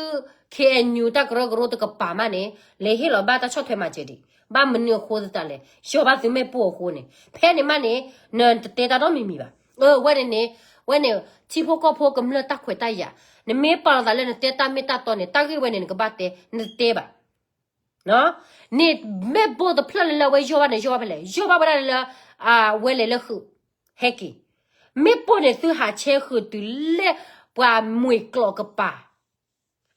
K N U တၢ်ကရၢကရိတကပၤမးန့ၣ် လဲၤဟ့ၣ်လီၤဘၣ်တၢ်ဆီၣ်ထွဲမၤစၢၤဒံး, ဘၣ်မနုၤအဃိသတးလဲၣ်, ယီၤဘၣ်သုးမ့ၣ်ပိၢ်အဃိန့ၣ်, ဖဲန့ၣ်မးန့ၣ် နတတဲတၢ်နီတမံၤမံၤဘၣ်. အဝဲန့ၣ်န့ၣ်, ဝဲန့ၣ် ထံဖိကီၢ်ဖိကမျၢၢ်တၢ်ခွဲးတၢ်ယာ်, နမ့ၢ်ပာ်လီၤသးလၢနတဲတၢ်မ့ၢ်တၢ်တီန့ၣ် တၢ်ဂ့ၢ်ဝဲန့ၣ် နကဘၣ်တဲ, နတတဲဘၣ်. န့ၣ်မ့ၣ်ပိၢ်တဖျၢၣ်လၢလၢအဝဲယီၤဘၣ်န့ၣ် ယီၤဘၣ်ဖဲလဲၣ်, ယီၤဘၣ်ဝဲဒၣ်လၢ အဝဲလဲၤလၢဃုာ်, ဟဲက့ၤ, မ့ၣ်ပိၢ်န့ၣ်သုဟးဆဲဃုာ်တုၤလၢပှၤမှံာ်ကျိာ်ကပၤ,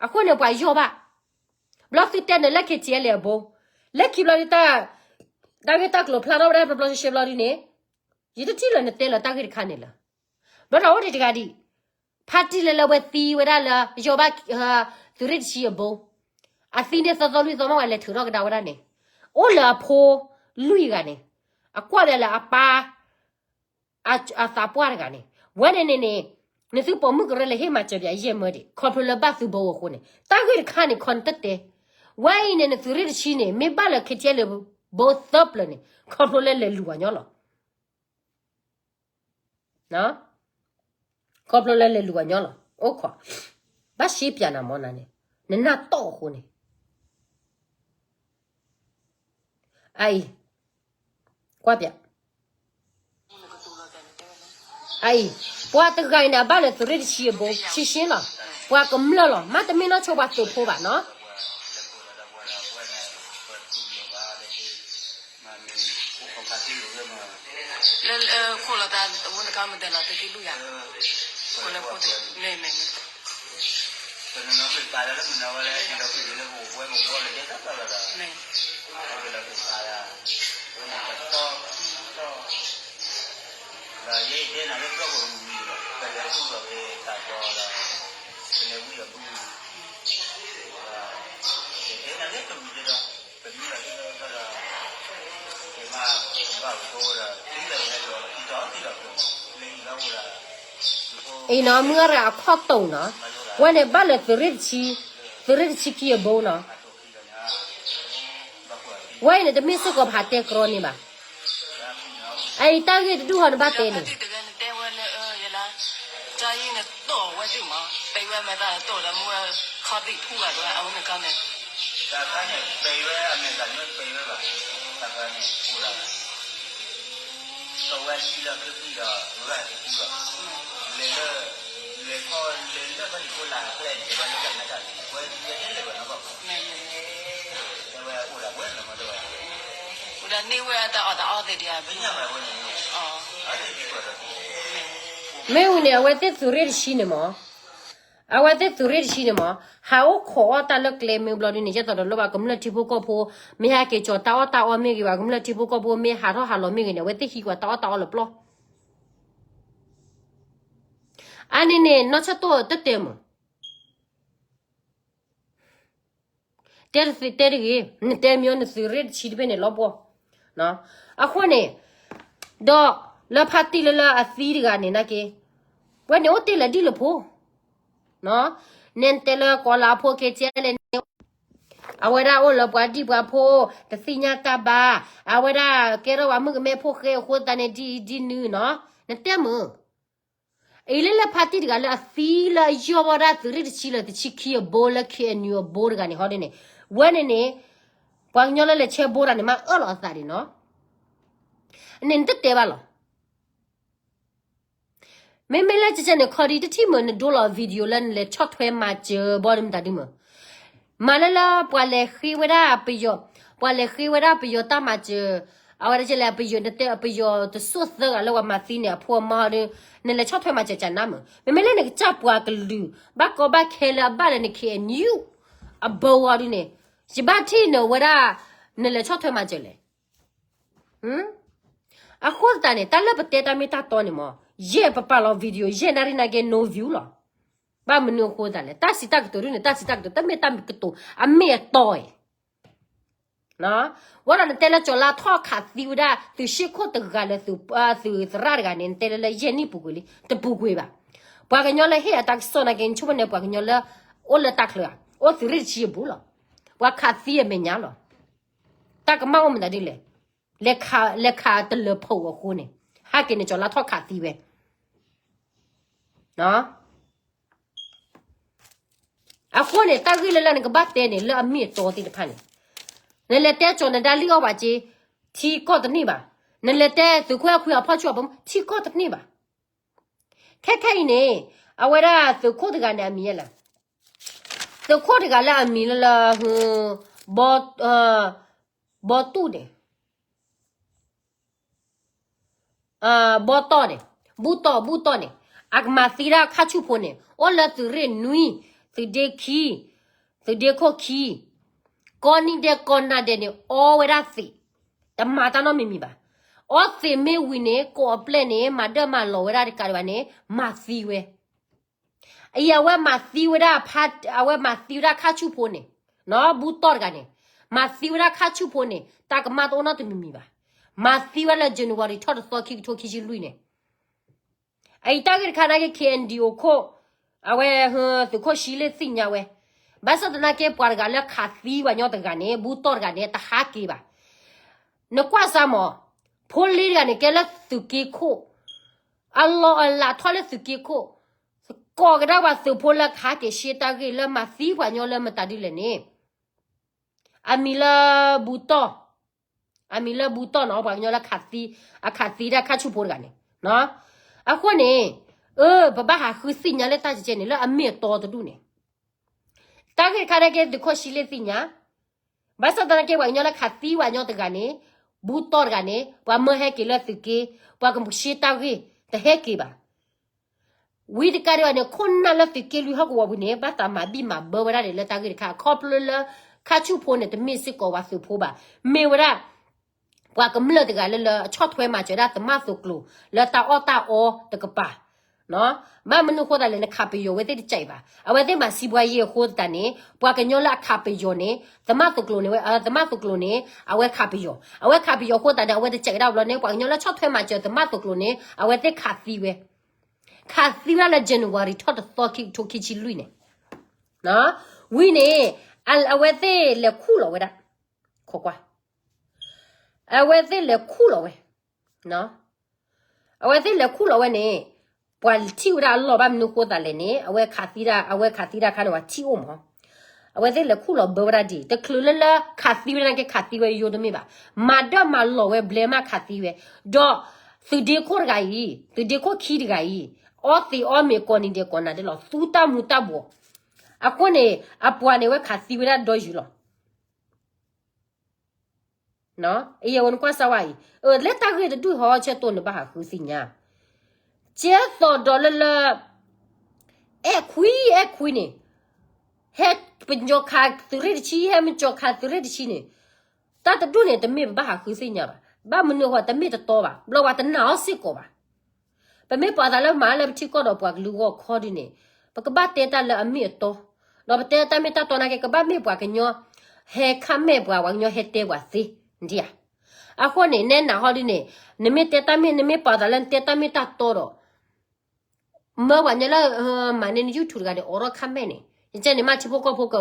အဃိန့ၣ်ပှၤယီၤဘၣ်, ဘျီသုတဲနၤလၢ K T L အဘိ, လၢခံဘျီဒုးတၢ်, တၢ်ဂ့ၢ်တၢ်ကျိၤဖျါထီၣ်ဝဲဒၣ်ဘျီဘျီရှဲရှဲဘျီဒုးန့ၣ်, ယတထံၣ်လၢနတဲလၢတၢ်ဂ့ၢ်တခါန့ၣ်လၢ ဘျီဒီးအိၣ်ဒံးတဂၤဒံး, ဖါတံၢ်လၢလၢဝဲသံဝဲဒၣ်လၢ ယီၤဘၣ်, သုးရ့ၣ်တဆံအဘိ, အသံန့ၣ်သီသီလွံၢ်သီမး ပှၤလဲၤထုးထီၣ်ကဒါဝဲဒၣ်န့ၣ်, အိၣ်လၢအဖိလွံၢ်ဂၤန့ၣ်, အကွၢ်ဒၣ်လၢအပၢ် အသးပှၢ်တဂၤန့ၣ်, ဝဲန့ၣ်န့ၣ်န့ၣ်, နသုပိာ်မုၣ်ကရၢလဲၤဟ့ၣ်မၤစၢၤပၠးယဲၢ်မၢဒံး ခီဖျိလၢဘၣ်သုးဘိအဃိန့ၣ် တၢ်ဂ့ၢ်တခါန့ၣ် ခီနတတဲ, ဝဲအံၤန့ၣ် နသုးရ့ၣ်တဆံန့ၣ် မ့ၢ်ဘၣ်လၢ K T L ဘိသၢပျၢၤန့ၣ် ခီဖျိလၢလဲၤလူၤပှၤညီလီၤ. ခီဖျိလၢလဲၤလူၤပှၤညီလီၤ. အိၣ်ခိး, ဘၣ်ရှဲပၠးနၤမ့ၢ်နၤန့ၣ်, နနၢ်တီၢ်အဃိန့ၣ် အအံၤ, ကွၢ်ပၠး, အအံၤ, ပှၤတဂၤအံၤန့ၣ် အဘၣ်လၢသုးရ့ၣ်တဆံအဘိ ရှင်းရှင်းလီၤ. ပှၤကမျၢၢ်လီၤ. မ့တမ့ၢ်နီၢ်ဆိပှၤသုးဖိဘၣ်နီၤ. လၢခိၣ်လီၤသး အဝဲန့ၣ်ကမၤတၢ်လီၤ သုးက့လွံၢ်ယၤ, ခိၣ်လၢဖိတ, မ့ၢ်, မ့ၢ်, မ့ၢ် အံၤနီၤ မုၢ်အရၤအခီၣ်တိာ်နီၤ, ဝဲန့ၣ်ဘၣ်လၢသုးရ့ၣ်တဆံ, သုးရ့ၣ်တဆံခံအဘိနီၤ. ဝဲအံၤန့ၣ် တမ့ၢ်စ့ၢ်ကီးပဟးတဲကြီန့ၣ်ဘၣ်. အအံၤတၢ်ဂ့ၢ်တဒူၣ်ဟီနဘၣ်တဲန့ၣ်, မ့ၢ်ဝံၤန့ၣ် အဝဲသ့ၣ်သုးရ့ၣ်တဆံန့ၣ်မး, အဝဲသ့ၣ်သုးရ့ၣ်တဆံန့ၣ်မး, ဟးအိၣ်ခိးအီၣ်တၢ်လၢကျဲမ့ၢ်ဘျီဒုန့ၣ် ယဲသိးဒီးလၢဘၣ်ကမျၢၢ်ထံဖိကီၢ်ဖိ, မ့ၢ်ဟဲက့ၤကၠီၤတၢ်အီၣ်တၢ်အီမ့ၢ်ဂ့ၤဘၣ် ကမျၢၢ်ထံဖိကီၢ်ဖိမ့ၢ်ဟးထီၣ်ဟးလီၤမ့ၢ်ဂ့ၤန့ၣ် အဝဲသ့ၣ်ဟံးကွၢ်တၢ်အီၣ်တၢ်အီလၢပျီ အန့ၣ်န့ၣ် နီၢ်ဆၢၣ်တိၢ်တတဲမး, တဲတဂ့ၤ, နတဲမ့ၢ်နသုးရ့ၣ်တဆံတဘ့ၣ်န့ၣ်လီၤပှီၢ်, အဃိန့ၣ်, ဒီးလၢဖါတံၢ်လၢလၢအသံတဂၤန့ၣ်နာ်က့, ဝဲန့ၣ်အိၣ်တ့ၢ်လၢဒ်လၢဖိ, နဲတဲလၢကီၤလၤဖိ KTLA န့ၣ် အဝဲဒၣ်အိၣ်လၢပှၤဒံၣ်ပှၤဖိ, တသ့ၣ်ညါတၢ်ဘၣ်, အဝဲဒၣ်ကဲထီၣ်ပှၤမုၣ်ကမဲဖိဃဲအဃိသတးန့ၣ် ဒ်အံၤဒ်နုၤနီၤ, နတဲမုာ်, အံၤလၢလၢဖါတံၢ်တဂၤလၢအသံလၢအယီၢ်ဘၣ်ဒၣ်သုးရ့ၣ်တဆံလၢတဆံခံအဘိလၢ KNU အဘိတဂၤန့ၣ် ဟီဒ်န့ၣ်, ဝဲန့ၣ်န့ၣ်, ပှၤကညီလၢလဲၤဆဲဘိတၢ်န့ၣ် မၤအၢၣ်လီၤအသးဒံးနီၤ, န့ၣ်နတတဲဘၣ်လီၤ. မ့မ့ၢ်လၢကကဲန့ၣ် ခီဒံးတထံၣ်မုာ် နဒိလီၤ video လၢနလဲၤဆီၣ်ထွဲမၤစၢၤဘီဒ်မတၤဒုမုာ်, မၤလၢလၢပှၤလဲၤဃ့ဝဲဒၣ်ပယီၤ, ပှၤလဲၤဃ့ဝဲဒၣ်ပယီၤတၢ်မၤစၢၤ, အဝဲဒၣ်လဲၣ် ပယီၤတစိၢ်သၢဂၤလၢပှၤမၤသံန့ၣ် အဖိအမါဒီး နလဲၤဆီၣ်ထွဲမၤစၢၤကနၣ်မုၢ် မ့မ့ၢ်လၢနကစၢ်ပှၤကလုာ် ဘၣ်ကီဘၣ်ခဲလၢအဘၣ်လၢန K N U အဘၢဝီဒုန့ၣ် ယဘၣ်ထံၣ်နဝဲဒၣ် နလဲၤဆီၣ်ထွဲမၤစၢၤလဲၣ်. အဃိသတးန့ၣ် တၢ်လၢပတဲတၢ်မ့ၢ်တၢ်တီန့ၣ်မ့ၢ် ယဲၢ်ပပာ်လီၤ video ယဲၢ်နၣ်ရံၣ်နာ်က့ no view လီၤ. ဘၣ်မနုၤအဃိသတးလဲၣ် တၢ်စံးတၢ်ကတိၤဒုန့ၣ် တၢ်စံးတၢ်ကတိၤ တမ့ၢ်တၢ်ကတိၤအမ့ၢ်အတီအံၤ ဝဲဒီးနတဲလၢကၠီၤလါထီၣ်ခးသံဝဲဒၣ် သုးရှ့ခိၣ်တဂၤလၢ သုးသရၣ်တဂၤန့ၣ် နတဲလၢလၢယဲၢ်နံၣ်ပူၤကွံာ်လံ တပူၤကွံာ်ဘၣ်. ပှၤကညီလၢဟ့ၣ်အတၢ်ကစီၣ်နာ်က့ နဆိကမိၣ်န့ၣ် ပှၤကညီလၢ အိၣ်လၢတၢ်ချၢဧါ, အိၣ်သုးရ့ၣ်တဆံအဘူးလီၤ. ပှၤခးသံအမဲာ်ညါလီၤ. တၢ်ကမၣ်အိၣ်မတၤဒ်လဲၣ်. လဲၤခးတလၢၤဖီၣ်အဃိန့ၣ် ဟဲက့ၤန့ၣ် ကၠီၤလါထီၣ်ခးသံဝဲ အဃိန့ၣ် တၢ်ဂ့ၢ်လၢလၢနကဘၣ်တဲန့ၣ် လၢအမ့ၢ်အတီသ့ၣ်တဖၣ်န့ၣ် နလဲၤတဲကၠီၤနဒါလံအီၣ်ဘၣ်က့ ထံကီၢ်တန့ၢ်ဘၣ်. နလဲၤတဲသုးခိၣ်အဲၣ်ခွံအဖီၣ်ဆူၣ်အပူၤ ထံကီၢ်တန့ၢ်ဘၣ်. ခဲခဲအံၤန့ၣ် အဝဲဒၣ်သုးခိၣ်တဂၤန့ၣ် အမံၤယဲလဲၣ်. သုးခိၣ်တဂၤလၢအမံၤလၢလၢ ဘီတူၣ်န့ၣ် ဘီတီၢ်န့ၣ် ဘူၣ်တီၢ် ဘူၣ်တီၢ်န့ၣ် အကမၤသံဒၣ်ခါဆူၣ်ဖိန့ၣ် အိၣ်လၢသုးရ့ၣ်နွံ သုးဒ့ခံ သုးဒ့ခိၣ်ခံ ကိးနံၤဒဲးကိးနၤဒဲးန့ၣ် အီဝဲဒၣ်သံး တမၤတၢ်နီတမံၤမံၤဘၣ်. အီသံးမ့ၢ်ဝံၤန့ၣ် ကိးအပျဲၢ်န့ၣ် မၤဒၢၣ်မၤလီၤဝဲဒၣ်တကးဒံးဘၣ်န့ၣ် မၤသံဝဲ အံၤ အဝဲမၤသံဝဲဒၣ် အဝဲမၤသံဝဲဒၣ်ခါဆူၣ်ဖိန့ၣ် ဘူၣ်တီၢ်တဂၤန့ၣ် မၤသံဝဲဒၣ်ခါဆူၣ်ဖိန့ၣ် တၢ်ကမၣ်တအိၣ်နီတမံၤမံၤဘၣ်. မၤသံဝဲလၢ January ထီၣ်တသီခံကထိခံဆံလွံၢ်န့ၣ် အံၤတၢ်ဂ့ၢ်တခါနာ်က့ K N D O ခိၣ် အဝဲ သုးခိၣ်ဆှံလ့ၣ်သ့ၣ်ညါဝဲ ဘၣ်ဆၣ်သနာ်က့ ပှၤတဂၤလၢခးသံပှၤကညီတဂၤန့ၣ် ဘူၣ်တီၢ်တဂၤန့ၣ် တဟးက့ၤဘၣ်. နကွၢ်စၢ်မး ဖိလ့တဂၤန့ၣ် ကဲလၢသုးက့ခိၣ် အလီၢ်အလၤထီၣ်လၢသုးက့ခိၣ် ကိးကဒါပှၤသုးဖိလၢကဟးက့ၤရှဲတၢ်ဂ့ၢ်လၢမၤသံပှၤကညီလၢမတၤဒ်လဲၣ်န့ၣ် အမံၤလၢဘူၣ်တီၢ် အမံၤလၢဘူၣ်တီၢ်နီၤ ပှၤကညီလၢ အခးသံဒၣ်ခါဆူၣ်ဖိတဂၤန့ၣ် အဃိန့ၣ် အၢ ပဘၣ်ဟးဃုသ့ၣ်ညါလၢတၢ်ကဲကဲန့ၣ် လၢအမ့ၢ်အတီတဒူၣ်န့ၣ် တၢ်ဂ့ၢ်တခါနာ်က့ သုးခိၣ်ဆှံလ့ၣ်သ့ၣ်ညါ ဘၣ်ဆၣ်သနာ်က့ ပှၤကညီလၢခးသံပှၤကညီတဂၤန့ၣ် ဘူၣ်တီၢ်တဂၤန့ၣ် ပှၤမၢဟဲက့ၤလၢသုးက့ ပှၤကရှဲတၢ်ဂ့ၢ် တဟဲက့ၤဘၣ်. ဝံတကးဒံးဘၣ်န့ၣ် ခိၣ်နၢ်လၢသုးက့လွံၢ်ဟီၣ်ကဝီၤပူၤန့ၣ် ဘၣ်သးမၤဘံၣ်မၤဘၢဝဲဒၣ်န့ၣ် လၢတၢ်ဂ့ၢ်တခါ ခီဖျိလၢ ခါဆူၣ်ဖိန့ၣ် တမ့ၢ်စ့ၢ်ကီးပှၤသုးဖိဘၣ်. မ့ၢ်ဝဲဒၣ် ပှၤကမျၢၢ်တဂၤလၢလၢအဆီၣ်ထွဲမၤစၢၤဒၣ်သမၣ်သကိး လၢတၢ်အီၣ်တၢ်အီတကပၤ ဘၣ်မနုၤအဃိသတးလဲၣ် နခးပယီၤဝဲသ့ၣ်တကးအံၤဘၣ်. အဝဲသ့ၣ်မၤစံးပှၤယ့ၢ်အဃိသတးန့ၣ် ပှၤကညီလၢအခးပယီၤန့ၣ် သမၣ်သကိးန့ၣ်ဝဲ သမၣ်သကိးန့ၣ် အဝဲခးပယီၤ အဝဲခးပယီၤအဃိသတးန့ၣ် အဝဲတကးကဒါဘျီန့ၣ် ပှၤကညီလၢဆီၣ်ထွဲမၤစၢၤသမၣ်သကိးန့ၣ် အဝဲသ့ၣ်ခးသံဝဲ ခးသံဝဲဒၣ်လၢ January ထီၣ်တသီခံကထိခံဆံလွံၢ်န့ၣ် ဝံၤန့ၣ် အဝဲသ့ၣ်လဲၤခူၣ်လီၤဝဲဒၣ် ခိးကွၢ် အဝဲသ့ၣ်လဲၤခူၣ်လီၤဝဲ အဝဲသ့ၣ်လဲၤခူၣ်လီၤဝဲန့ၣ် ပှၤထံၣ်ဝဲဒၣ်အလီၢ်ဘၣ်မနုၤဃိသးလဲၣ်န့ၣ် အဝဲခးသံဒၣ် အဝဲခးသံဒၣ်ခါန့ၣ် ပှၤထံၣ်အိၣ်မး အဝဲသ့ၣ်လဲၤခူၣ်လီၤဘၢဝဲဒၣ်ဒ် တချုးလၢလၢခးသံဝဲဒၣ်နာ်က့ ခးသံဝဲယိတမ့ၢ်ဘၣ် မၤဒၢၣ်မၤလီၤဝဲဘျဲမးခးသံဝဲ ဒီး သုးဒ့ခိၣ်တဂၤအံၤ သုးဒ့ခိၣ်ခံတဂၤအံၤ အီသံးအီမ့ၤကိးနံၤဒဲးကိးနၤဒဲးလီၤ သူတၢ်မူၤတၢ်ဘှီး အဃိန့ၣ် အပှၤန့ၣ်ဝဲခးသံဝဲဒၣ်ဒီယုာ်လီၤ အံၤ အဝဲနကွၢ်စၢ်ဝဲအံၤ လၢတၢ်ဂ့ၢ်တဒူၣ်ဟီ ဆၢတိၢ်နဘၣ်ဟးဃုသ့ၣ်ညါ ကဲသိးဒီးလၢလၢ အဲၣ်ခွံ အဲၣ်ခွံန့ၣ် ဟဲပကၠီၤခးသုးရ့ၣ်တဆံ ဟဲမကၠီၤခးသုးရ့ၣ်တဆံန့ၣ် တၢ်တဒူၣ်န့ၣ် တမ့ၢ်ပဘၣ်ဟးဃုသ့ၣ်ညါဘၣ်. ဘၣ်မနုၤအဃိ တမ့ၢ်တတီဘၣ်. ဘျီဝဲတနာ်အီၤစ့ၢ်ကီးဘၣ်. ပမ့ၢ်ပာ်သးလၢမၤလၢပထံကီၢ်ဒီးပှၤကလုာ်ဂီၢ်ခီဒ်န့ၣ် ပကဘၣ်တဲတၢ်လၢအမ့ၢ်အတီ ဒီးပတဲတၢ်မ့ၢ်တၢ်တီနာ်က့ ကဘၣ်မ့ၢ်ပှၤကညီ ဟဲခးမဲာ်ပှၤ ပှၤကညီဟဲတဲပှၤသ့ ဒ်ဧါ. အဃိန့ၣ် နဲနၤဟီဒ်န့ၣ် နမ့ၢ်တဲတၢ်မ့ၢ် နမ့ၢ်ပာ်သးလၢနတဲတၢ်မ့ၢ်တၢ်တီဒီး မၢပှၤညီလၢ မၤန့ၢ်န YouTube တဂၤန့ၣ် အိးထီၣ် comment န့ၣ် ယကဲန့ၣ်မ့ၢ်ထံဖိကီၢ်ဖိက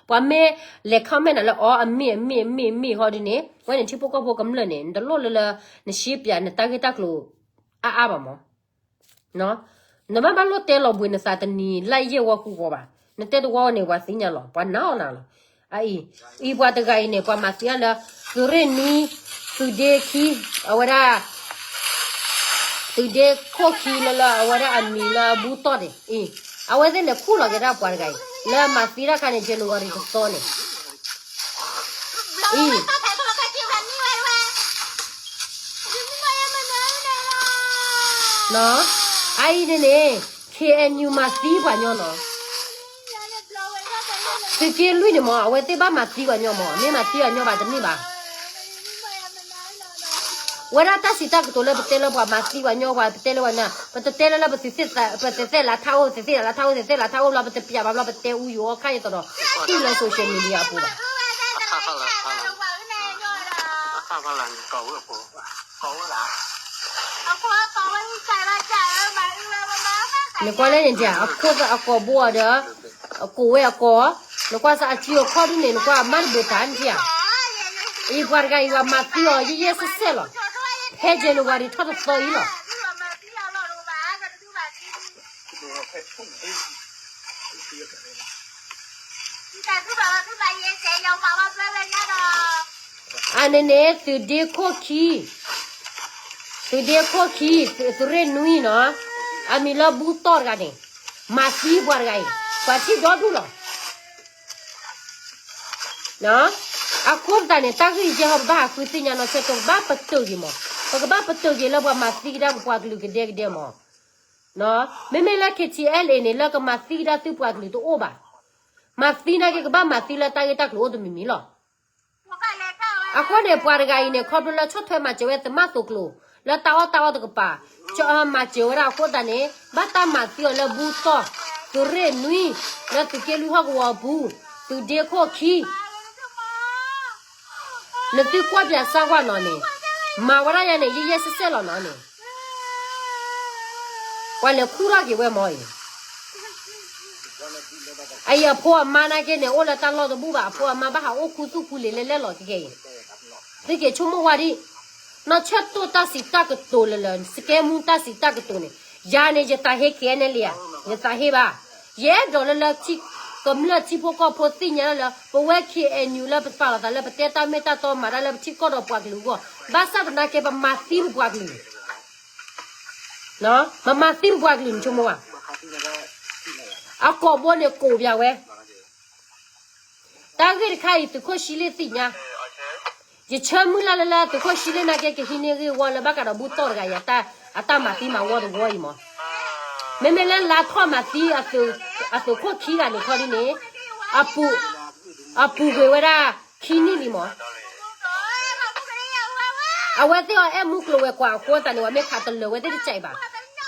ပှၤမ့ၢ်လဲၤ comment နၤလၢအီၤ အမ့ၢ်အမ့ၢ်အမ့ၢ်အမ့ၢ်ဟီဒ်န့ၣ် ဝဲန့ၣ်ထံဖိကီၢ်ဖိကမျၢၢ်န့ၣ် နတလိၣ်လၢလၢ နရှဲပၠးနတၢ်ဂ့ၢ်တၢ်ကျိၤ အါအါဘၣ်မး နဘၣ်ဘၣ်လိၣ်တဲလီၤဘှံးနသးတနံၤ လၢယဲၢ်ဝီဃုာ်ဃီဘၣ်. နတဲတဝီန့ၣ် ပှၤသ့ၣ်ညါလီၤ ပှၤနာ်အီၤနၤလီၤ. အအံၤ အံၤပှၤတဂၤအံၤန့ၣ် ပှၤမၤသံအါလၢ သုးရ့ၣ်နွံ သုးဒ့ခံ အဝဲဒၣ် သုးဒ့ခိၣ်ခံလၢလၢ အဝဲဒၣ်အမံၤလၢအဘူးတီၢ်န့ၣ် အံၤ အဝဲသ့ၣ်လဲၤခူၣ်လီၤက့ၤဒၣ်ပှၤတဂၤအံၤ လၢမၤသံတၢ်ခါန့ၣ် January တသီန့ၣ် အံၤ နီၤ, အအံၤန့ၣ်န့ၣ် ခ့ၣ်အဲၣ်ယူၣ် မၤသံပှၤညီနီၤ. သုးက့လွံၢ်န့ၣ်မ့ၢ် အဝဲသ့ၣ်ဘၣ်မၤသံပှၤညီမ့ၢ်, မ့ၢ်မၤသံပှၤညီဘၣ်တမ့ၢ်ဘၣ်. ဝဲဒၣ်တၢ်စံးတၢ်ကတိၤလၢပတဲလၢပှၤမၤသံပှၤညီ ပှၤပတဲလၢပှၤန့ၣ် ပတတဲလၢလၢပသုးသ့ၣ်လၢထးအိၣ် သုးသ့ၣ်လၢထးအိၣ် သုးသ့ၣ်လၢထးအိၣ်ဘျီ ပတပျးဘၣ်ဘျီ ပတဲအူယိၤအီခါအသိးဒီး ဟံၣ်လၢ social media အပူၤဘၣ်. နကွၢ်လၢန့ၣ် အခိၣ်သးအကိာ်ဘိအီၤဒီး အကိာ်ဝဲအကိာ်, နကွၢ်စ့ၢ်အစုအခီၣ်ဒ်န့ၣ် နကွၢ်အမါတဘၣ်တၢ်န့ၣ်ဧါ. အံၤပှၤတဂၤအံၤ ပှၤမၤသံအီၤယဲၢ်ယဲၢ်ဆဲးဆဲးလီၤ. ဖဲ January ထီၣ်တသီအံၤလီၤ. အန့ၣ်န့ၣ် သုးဒ့ခိၣ်ခံ, သုးဒ့ခိၣ်ခံ, သုးရ့ၣ်နွံနီၤ, အမံၤလၢဘူတီၢ်တဂၤန့ၣ် မၤသံပှၤတဂၤအံၤ ပှၤထံၣ်ဒီဒူၣ်လီၤ. အဃိသတးန့ၣ် တၢ်ဂ့ၢ်ယဲၢ်ဟီ ပဘၣ်ဟးဃုသ့ၣ်ညါနီၤ ဆၢကတီၢ် ပဘၣ်ပတုာ်က့ၤမး, ပကဘၣ်ပတုာ်က့ၤလၢပှၤမၤသံကဒါပပှၤကလုာ်ကဒဲကဒဲမး. မ့မ့ၢ်လၢ KTLA န့ၣ် လၢကမၤသံကဒါသုပှၤကလုာ်တအိၣ်ဘၣ်. မၤသံနာ်က့ ကဘၣ်မၤသံလၢတၢ်ဂ့ၢ်တၢ်ကျိၤအိၣ်တမံၤမံၤလီၤ. အဃိန့ၣ် ပှၤတဂၤအံၤန့ၣ် ခီဖျိလၢဆီၣ်ထွဲမၤစၢၤဝဲသမၣ်သိးကျိၤ လၢတၢ်အီၣ်တၢ်အီတကပၤ, မၤစၢၤဝဲဒၣ်အဃိသတးန့ၣ် ဘၣ်တၢ်မၤသံအီၤလၢဘူတီၢ်, သုးရ့ၣ်နွံ, လၢသုးက့လွံၢ်ဟီၣ်ကဝီၤအပူၤ, သုးဒ့ခိၣ်ခံ နသုကွၢ်ပၠးစၢ်ကွၢ်နီၤန့ၣ်, မၤဝဲဒၣ်ယၤန့ၣ် ယဲယဲၢ်စဲးစဲးလီၤနီၤန့ၣ်, ပှၤလဲၤခူၣ်ထီၣ်က့ၤဝဲမးအံၤ. အအံၤအဖိအမါနာ်က့န့ၣ် အိၣ်လၢတၢ်လီၢ်တဘူၣ်ဘၣ်, အဖိအမါဘၣ်ဟးအိၣ်ခူသူၣ်ခူလံာ်လဲလဲလီၤကကဲအံၤ. သုက့ၤဆိကမိၣ်ဝဲဒၣ်, နီၢ်ဆၢတိၢ်တၢ်စံးတၢ်ကတိၤလၢလၢ စကဲမူတၢ်စံးတၢ်ကတိၤန့ၣ်, ယၤန့ၣ် ယသးဟ့ KNLA ဧါ, ယသးဟ့ဘၣ်. ယအဲၣ်ဒိးလၢလၢ ကမျၢၢ်ထံဖိကီၢ်ဖိသ့ၣ်ညါလၢလၢ ပဝဲ KNU လၢပပာ်လီၤသးလၢ ပတဲတၢ်မ့ၢ်တၢ်တီမၤတၢ်လၢပထံကီၢ်ဒီးပှၤကလုာ်အဂီၢ်, ဘၣ်ဆၣ်သနာ်က့ ပမၤသံပပှၤကလုာ်, ပမၤသံပပှၤကလုာ်န့ၣ် ဆိကမိၣ်ဘၣ်. အကိာ်ဘိန့ၣ် ကိးပၠးဝဲ တၢ်ဂ့ၢ်တခါအံၤ သုးခိၣ်ဆှံလ့ၣ်သ့ၣ်ညါ, ယဆၢမုၢ်လၢ်လၢလၢ သုးခိၣ်ဆှံလ့ၣ်နာ်က့ ကဟံးန့ၢ်ဂ့ၢ်ဝီလၢဘၣ်ဃးဒီးဘူၣ်တီၢ်တဂၤအံၤ အတၢ်မၤသံမၤဝီတဝီအံၤမး. မ့မ့ၢ်လၢလါထီၣ်မၤသံ အသုးခိၣ်ခံဂၤန့ၣ်ခီဒ်န့ၣ်, အပူၤကွံာ်ဝဲဒၣ်ခံနံၣ်လံမး. အဝဲသ့ၣ်အီၤအဲၣ်မူကျိၤဝဲၤကွာ်အဃိသတးန့ၣ် ပှၤမ့ၢ်ခးတလၢာ်ဝဲသ့ၣ်တစဲးဘၣ်.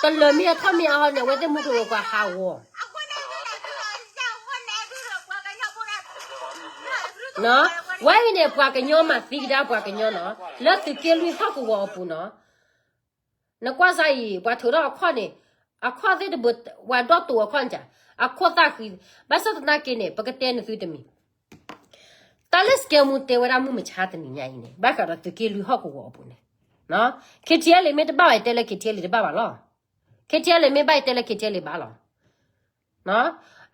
တလၢာ်မ့ၢ်အထီၣ်မ့ၢ်အဟီန့ၣ် အဝဲသ့ၣ်မူကျိၤဝဲၤကွာ်ဟးဂီၤ ဝဲအံၤန့ၣ် ပှၤကညီမၤသံကဒါပှၤကညီနီၤ, လၢသုးက့လွံၢ်ဟီၣ်ကဝီၤအပူၤနီၤ. နကွၢ်စၢ်အံၤ ပှၤထုးထီၣ်အခီၣ်န့ၣ်, အခီၣ်သ့ၣ်တဘိ, ပှၤဒီတိၤအခီၣ်န့ၣ်, အခီၣ်သၣ်ဃံ, ဘၣ်ဆၣ်သနာ်က့န့ၣ် ပကတဲနသုတမံၤ, တၢ်လၢစကဲမူတဲဝဲဒၣ်မုၢ်မဆါတနံၤညါအံၤန့ၣ် ဘၣ်ဃးဒီးသုးက့လွံၢ်ဟီၣ်ကဝီၤအပူၤန့ၣ်, KTLA မ့ၢ်တဘၣ်ဘၣ် ယတဲလၢ KTLA တဘၣ်ဘၣ်လီၤ. KTLA မ့ၢ်ဘၣ် ယတဲလၢ KTLA ဘၣ်လီၤ.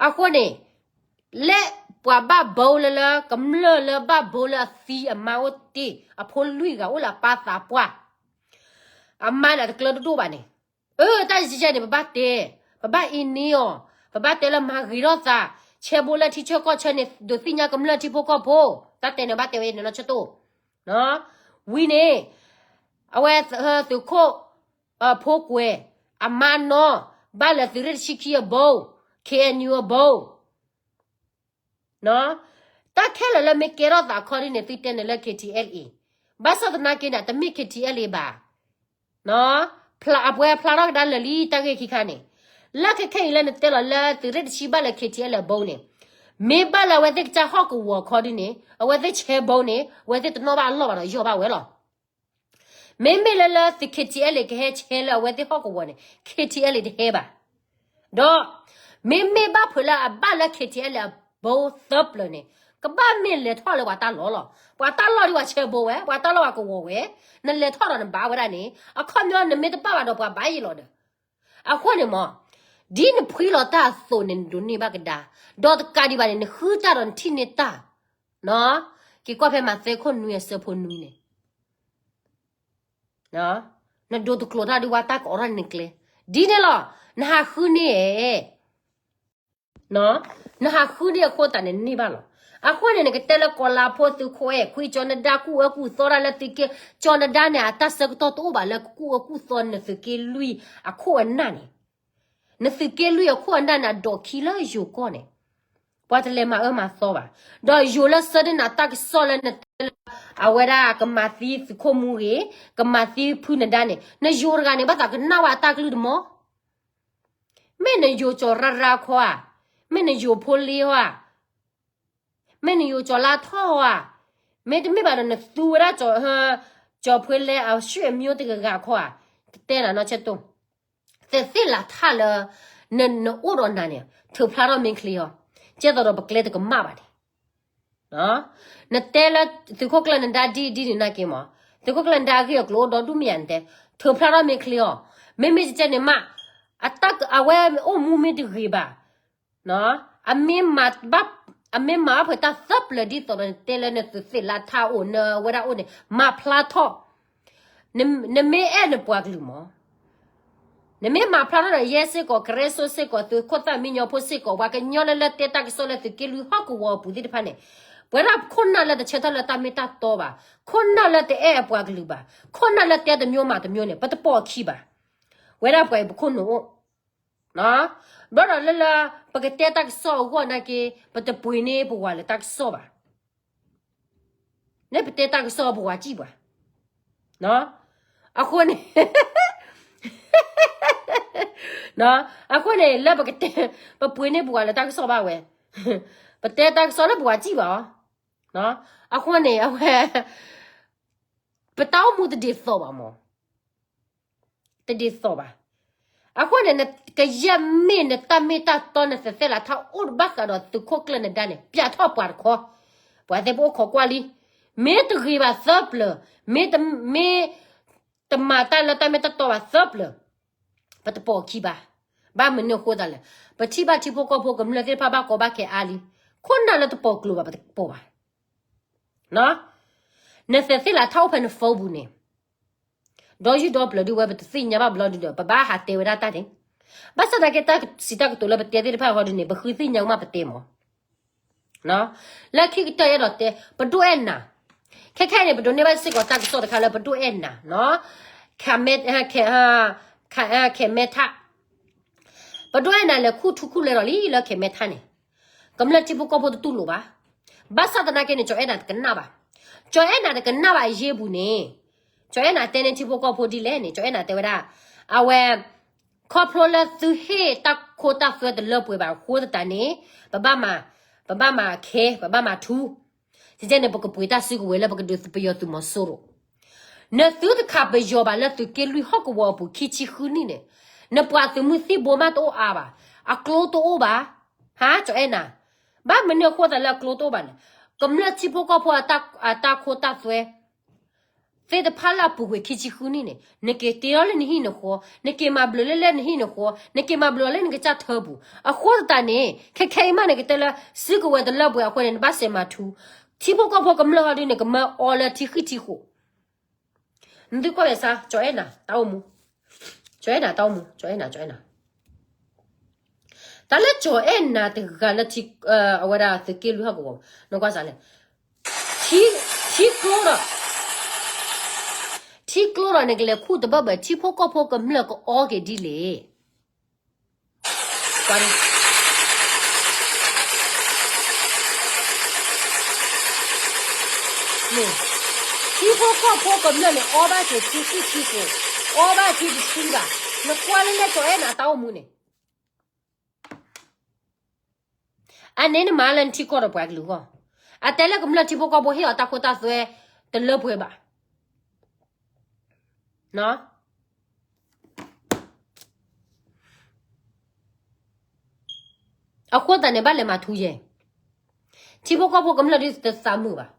အဃိန့ၣ် လၢပှၤဘၣ်ဘိလၢလၢ ကမျၢၢ်လၢဘၣ်ဘိလၢအသံအမါအိၣ်တ့ၢ် အဖိလွံၢ်ဂၤအိၣ်လၢအပၢ်သးပှၢ်, အမါန့ၣ်တကျၢၤဒိၣ်ဒိၣ်ဘၣ်န့ၣ်, အၢ တၢ်ယံၤယဲန့ၣ် ပဘၣ်တဲ, ပဘၣ်အ့န့အီၤ, ပဘၣ်တဲလၢမၤဂ့ၤထီၣ်သး, ဆဲဘိလၢထံဆၢကီၢ်ဆၢန့ၣ် ဒုးသ့ၣ်ညါကမျၢၢ်ထံဖိကီၢ်ဖိ, တၢ်တဲန့ၣ်ဘၣ်တဲဝဲန့ၣ်နီၢ်ဆၢတိၢ် ဝံၤန့ၣ် အဝဲသုးခိၣ် အဖိကွဲး အမါနီၢ် ဘၣ်လၢသုးရ့ၣ်တဆံခံအဘိ, KNU အဘိ, တၢ်ခဲလၢာ်လၢမ့ၢ်ကဲထီၣ်သးခီဒ်န့ၣ် သုတဲန့ၣ်လၢ KTLA, ဘၣ်ဆၣ်သနာ်က့န့ၣ် တမ့ၢ် KTLA ဘၣ်. အပှဲၤဖျါထီၣ်ကဒါလၢာ်လံ တၢ်ဂ့ၢ်ခံခါန့ၣ်, လၢခဲခဲအံၤလၢနတဲလီၤလၢသုးရ့ၣ်တဆံဘၣ်လၢ KTLA အဘိန့ၣ်, မ့ၢ်ဘၣ်လၢအဝဲသ့ၣ်ကစၢ်ဟီၣ်ကဝီၤခီဒ်န့ၣ် အဝဲသ့ၣ်ဆဲဘိန့ၣ် အဝဲသ့ၣ်တနီၣ်ဘၣ်အလီၢ်ဘၣ်ဒီးယီၢ်ဘၣ်ဝဲလီၤ. မ့မ့ၢ်လၢလၢသုး KTLA ကဟဲဆဲလၢအဝဲသ့ၣ်ဟီၣ်ကဝီၤန့ၣ် KTLA တဟဲဘၣ်. ဒီး မ့မ့ၢ်ဘၣ်ဖုးလၢအဘၣ်လၢ KTLA အဘိသၢပျၢၤန့ၣ် ကဘၣ်မ့ၢ်လဲၤထီၣ်လၢပှၤတၢ်လီၢ်လီၤ. ပှၤတၢ်လီၢ်ဒ်ပှၤဆဲဘိဝဲ, ပှၤတၢ်လီၢ်ပှၤကဝီၤဝဲ, နလဲၤထီၣ်ဒီးနဘၣ်ဝဲဒၣ်န့ၣ် အခီပညီနမ့ၢ်တဘၣ်ဘၣ်ဒီးပှၤဘၣ်ယံာ်လီၤဒီး, အဃိန့ၣ်မး, ဒ်နဖှံလီၤတၢ်အသိးန့ၣ် နဒိးန့ၢ်ဘၣ်ကဒါ, ဒီးတကးဒံးဘၣ်န့ၣ် နဃုတၢ်ဒီးနထံၣ်န့ၢ်တၢ် က့ၤကွၢ်ဖဲမးသဲခိၣ်နွံ အဆၢဖိနွံန့ၣ်, နဒိးတကျိၤတၢ်ဒုးဝဲတၢ်ကအိးထီၣ်န့ၢ်နကျဲ, ဒ်န့ၣ်လီၤ. နဟးဃုန့ၢ်ဧဲ, နဟးဃုန့ၢ်အဃိသတးန့ၣ်န့ၢ်ဘၣ်လီၤ. အဃိန့ၣ် နကတဲလၢကီၤလၤဖိသုးခိၣ်အဲၣ်ခွံ ကၠီၤနဒါကူၣ်အၢကူၣ်သီတၢ်လၢသုးက့, ကၠီၤနဒါန့ၣ် အတၢ်ဆၢကတီၢ်တအိၣ်ဘၣ်လၢကကူၣ်အၢကူၣ်သီနသုးက့လွံၢ်အခိၣ်အနၢ်န့ၣ်, နသုးက့လွံၢ်အခိၣ်အနၢ်န့ၣ် အဒိးခံလၢယိၤကီၢ်န့ၣ် ပှၤတလဲၤမၤအၢမၤသီဘၣ်. ဒီးယိၤလၢဆၢဒိးနၤတၢ်ကစီၣ်လၢနတဲလၢ အဝဲဒၣ်ကမၤသံသုးခိၣ်မူဂ့ၤ, ကမၤသံဖုနဒါန့ၣ် နယိၤတဂၤန့ၣ် ဘၣ်သးကနၣ်ဝဲအတၢ်ကလုၢ်တမီၤ မ့ၢ်နယိၤကၠီၤရၢ်ရၢ်ခီဧါ, မ့ၢ်နယိၤဖိလ့ဧါ, မ့ၢ်နယိၤကၠီၤလါထီၣ်ဧါ, မ့တမ့ၢ်ဘၣ်ဒီးနသူဝဲဒၣ် ကၠီၤဖှ့လဲအဆွေမျိုးတဂၤဂၤခီဧါ, တတဲနၤနီၢ်ဆဲတိၢ်, သဲးသ့ၣ်လးထၣ်လၢ နအိၣ်ဒီးနၤန့ၣ် ထုးဖျါထီၣ်မ့ၢ်ချ့အီၤ, ကဲသိးဒီးပကျဲတကမၣ်ဘၣ်န့ၣ် နတဲလၢသုးခိၣ်ကျၢၢ်နဒါဒ်ဒ်န့ၣ်နာ်က့မး, သုးခိၣ်ကျၢၢ်နဒါအဂ့ၢ်အကျိၤအိၣ်ဒီဒူၣ်မ့ၢ်ယၤနတဲ, ထုးဖျါထီၣ်မ့ၢ်ချ့အီၤ, မ့မ့ၢ်ကဲန့ၣ်မး, အတၢ်အဝဲအိၣ်မူမ့ၢ်တဂ့ၤဘၣ်, အမ့ၢ်မၤအဖဲတၢ်သၢပျၢၤဒ်သိးဒီးနတဲလၢနသုးသ့ၣ်လးထၣ်အိၣ် နဝဲဒၣ်အိၣ်န့ၣ် မၤဖျါထီၣ်, နမ့ၢ်အဲၣ်နပှၤကလုာ်မး နမ့ၢ်မၤဖျါထီၣ်ဒီးယဲစ့ၢ်ကီး ကရၢစိစ့ၢ်ကီး သုးခိၣ်သၣ်မံညီဖိစ့ၢ်ကီး ပှၤကညီလၢလၢတဲတၢ်ကစီၣ်လၢသုးက့လွံၢ်ဟီၣ်ကဝီၤအပူၤသ့ၣ်တဖၣ်န့ၣ်, ပဝဲဒၣ်ခိၣ်နၢ်လၢတဆၢထၢၣ်လၢတၢ်မ့ၢ်တၢ်တီဘၣ်, ခိၣ်နၢ်လၢတအဲၣ်အပှၤကလုာ်ဘၣ်, ခိၣ်နၢ်လၢတဲတမျိုးမၤတမျိုးန့ၣ် ပတပိာ်အခံဘၣ်, ဝဲဒၣ်ပှၤအံၤပခိၣ်နူာ်အိၣ် ဘျီဒီးလၢလၢ ပကတဲတၢ်ကစီၣ်အဂီၢ်နာ်က့ ပတပှ့ၤန့ၢ်ပဝၤလၢတၢ်ကစီၣ်ဘၣ်. န့ၣ်ပတဲတၢ်ကစီၣ်ပဝၤစံၣ်ပှၤ, အဃိန့ၣ် အဃိန့ၣ် လၢပကတဲ ပပှ့ၤန့ၢ်ပဝၤလၢတၢ်ကစီၣ်ဘၣ်ဝဲ, ပတဲတၢ်ကစီၣ်လၢပဝၤစံၣ်ဘၣ်အီၤ, အဃိန့ၣ် အဝဲ ပတၢ်အိၣ်မူတဒ်သိးဘၣ်မး တဒ်သိးဘၣ်. အဃိန့ၣ် နကယဲၢ်မ့ၢ်နတၢ်မ့ၢ်တၢ်တီ နသဲးသဲးလးထီၣ်အိၣ်တဘၣ်ဃးဒီးသုးခိၣ်ကျၢၢ်နဒါန့ၣ် ပျးထီၣ်ပှၤတခီ, ပှၤသ့ၣ်ပအိၣ်ခိးကွၢ်လံ, မ့ၢ်တဂ့ၤဘၣ်သၢပျၢၤ, မ့ၢ်တ မ့ၢ်တမၤတၢ်လၢတၢ်မ့ၢ်တၢ်တီဘၣ်သၢပျၢၤ, ပတပိာ်အခံဘၣ်. ဘၣ်မနုၤအဃိသတးလဲၣ်, ပထံၣ်ဘၣ်ထံဖိကီၢ်ဖိကမျၢၢ်သ့ၣ်တဖၣ်ဘၣ်ကီဘၣ်ခဲအါလံ, ခိၣ်နၢ်လၢတပိာ်ကျိၤဘၣ် ပတပိာ်ဘၣ်. နသဲးသ့ၣ်လးထီၣ်အိၣ်ဖဲန phone ပူၤန့ၣ်, ဒီယုၢ်ဒီပျၢၤဒုးဝဲ ပတသ့ၣ်ညါဘၣ်ဘျီဒုးဒီး ပဘၣ်ဟးတဲဝဲဒၣ်တၢ်န့ၣ်, ဘၣ်ဆၣ်သနာ်က့ တၢ်စံးတၢ်ကတိၤလၢပတဲသ့ၣ်တဖၣ်ဟီဒုးန့ၣ် ပဃုသ့ၣ်ညါကမၣ်ပတဲမး. လၢခံကတၢၢ်အဲၣ်ဒိးတဲ ပဒိၣ်အဲၣ်နၤ, ခဲခဲအံၤန့ၣ် ပဒိးန့ၢ်ဘၣ်စ့ၢ်ကီးတၢ်ကစီၣ်တခါလၢပဒိၣ်အဲၣ်နၤ, ခဲမဲ, ခဲမဲထၣ်, ပဒိၣ်အဲၣ်နၤလဲၤခူၣ်ထူခူၣ်လဲၤဒီးလံလၢခဲမဲထၣ်န့ၣ်, ကမျၢၢ်ထံဖိကီၢ်ဖိတတူၢ်လိာ်ဘၣ်. ဘၣ်ဆၣ်သနာ်က့န့ၣ် ကၠီၤအဲၣ်နၤတကနၣ်ဘၣ်. ကၠီၤအဲၣ်နၤတကနၣ်ဘၣ်အယ့ၢ်ပူၤန့ၣ်, ကၠီၤအဲၣ်နၤတဲန့ၢ်ထံဖိကီၢ်ဖိဒ်လဲၣ်န့ၣ် ကၠီၤအဲၣ်နၤတဲဝဲဒၣ်, အဝဲ ခီဖျိလၢသုဟ့ၣ်တၢ်ခိတၢ်သွဲတလၢပှဲၤဘၣ်အဃိသတးန့ၣ်, ပဘၣ်မၤ, ပဘၣ်မၤခဲ, ပဘၣ်မၤထူ, ကဲန့ၣ် ပကပှ့ၤတၢ်စုကဝဲၤလၢပကဒုးပယီၤသုးမီၤစိရိၤ, နသုတခးပယီၤဘၣ်လၢသုးက့လွံၢ်ဟီၣ်ကဝီၤအပူၤခံဆံဃုနံၣ်န့ၣ်, နပှၤသုးမုၢ်သံၣ်ဘိမးတအိၣ်အါဘၣ်, အကျိတအိၣ်ဘၣ်, ဟါ ကၠီၤအဲၣ်နၤ, ဘၣ်မနုၤအဃိသတးလၢအကျိတအိၣ်ဘၣ်န့ၣ်, ကမျၢၢ်ထံဖိကီၢ်ဖိအတၢ်ခိတၢ်သွဲ သ့ၣ်တဖၣ်လၢအပူၤကွံာ်ခံဆံဃုနံၣ်န့ၣ် နက့ၤတ့အီၤလၢနဟံၣ်နဃီ, နက့ၤမၤဘျုးလၢလၢနဟံၣ်နဃီ, နက့ၤမၤဘျုးအီၤလၢနကစၢ်ထၢပူၤ, အဃိသတးန့ၣ် ခဲခဲအံၤမးန့ၣ် ကတဲလၢ စုကဝဲၤတလၢပှဲၤအဃိန့ၣ် နဘၣ်စဲးမၤထူ, ထံဖိကီၢ်ဖိကမျၢၢ်ဟီဒုန့ၣ် ကမၢအီၤလၢထံဃံၣ်ထံဃိ, နသုကွၢ်မဲာ်ဆါ ကၠီၤအဲၣ်နၤ တၢ်အိၣ်မူ, ကၠီၤအဲၣ်နၤ တၢ်အိၣ်မူ ကၠီၤအဲၣ်နၤ ကၠီၤအဲၣ်နၤ တၢ်လၢကၠီၤအဲၣ်နၤတဂၤလၢထံ, အဝဲဒၣ်သုးက့လွံၢ်ဟီၣ်ကဝီၤ, နကွၢ်စးလဲၣ်, ထံ, ထံကျိဒီး, ထံကျိဒီးန့ၣ် ကလဲၤခူၣ်တဘၢဘၢ ထံဖိကီၢ်ဖိကမျၢၢ်ကအီက့ၤဒ်လဲၣ်. ကွၢ်န့ၣ် န့ၣ်, ထံဖိကီၢ်ဖိကမျၢၢ်န့ၣ် အီဘၣ်က့ၤထံဃံၣ်ထံဃိ, အီဘၣ်ထံတဆံဘၣ်, နကွၢ်လၢလၢကၠီၤအဲၣ်နၤတၢ်အိၣ်မူန့ၣ် အန့ၣ်နမၤလၢနထံကီၢ်ဒီးပှၤကလုာ်အဂီၢ်, အတဲလၢကမျၢၢ်ထံဖိကီၢ်ဖိဟ့ၣ်အီၤတၢ်ခိတၢ်သွဲတလၢပှဲၤဘၣ်. အဃိသတးန့ၣ် ဘၣ်လဲၤမၤထူယဲၢ်, ထံဖိကီၢ်ဖိကမျၢၢ်ဒ်တသးမုာ်ဘၣ်,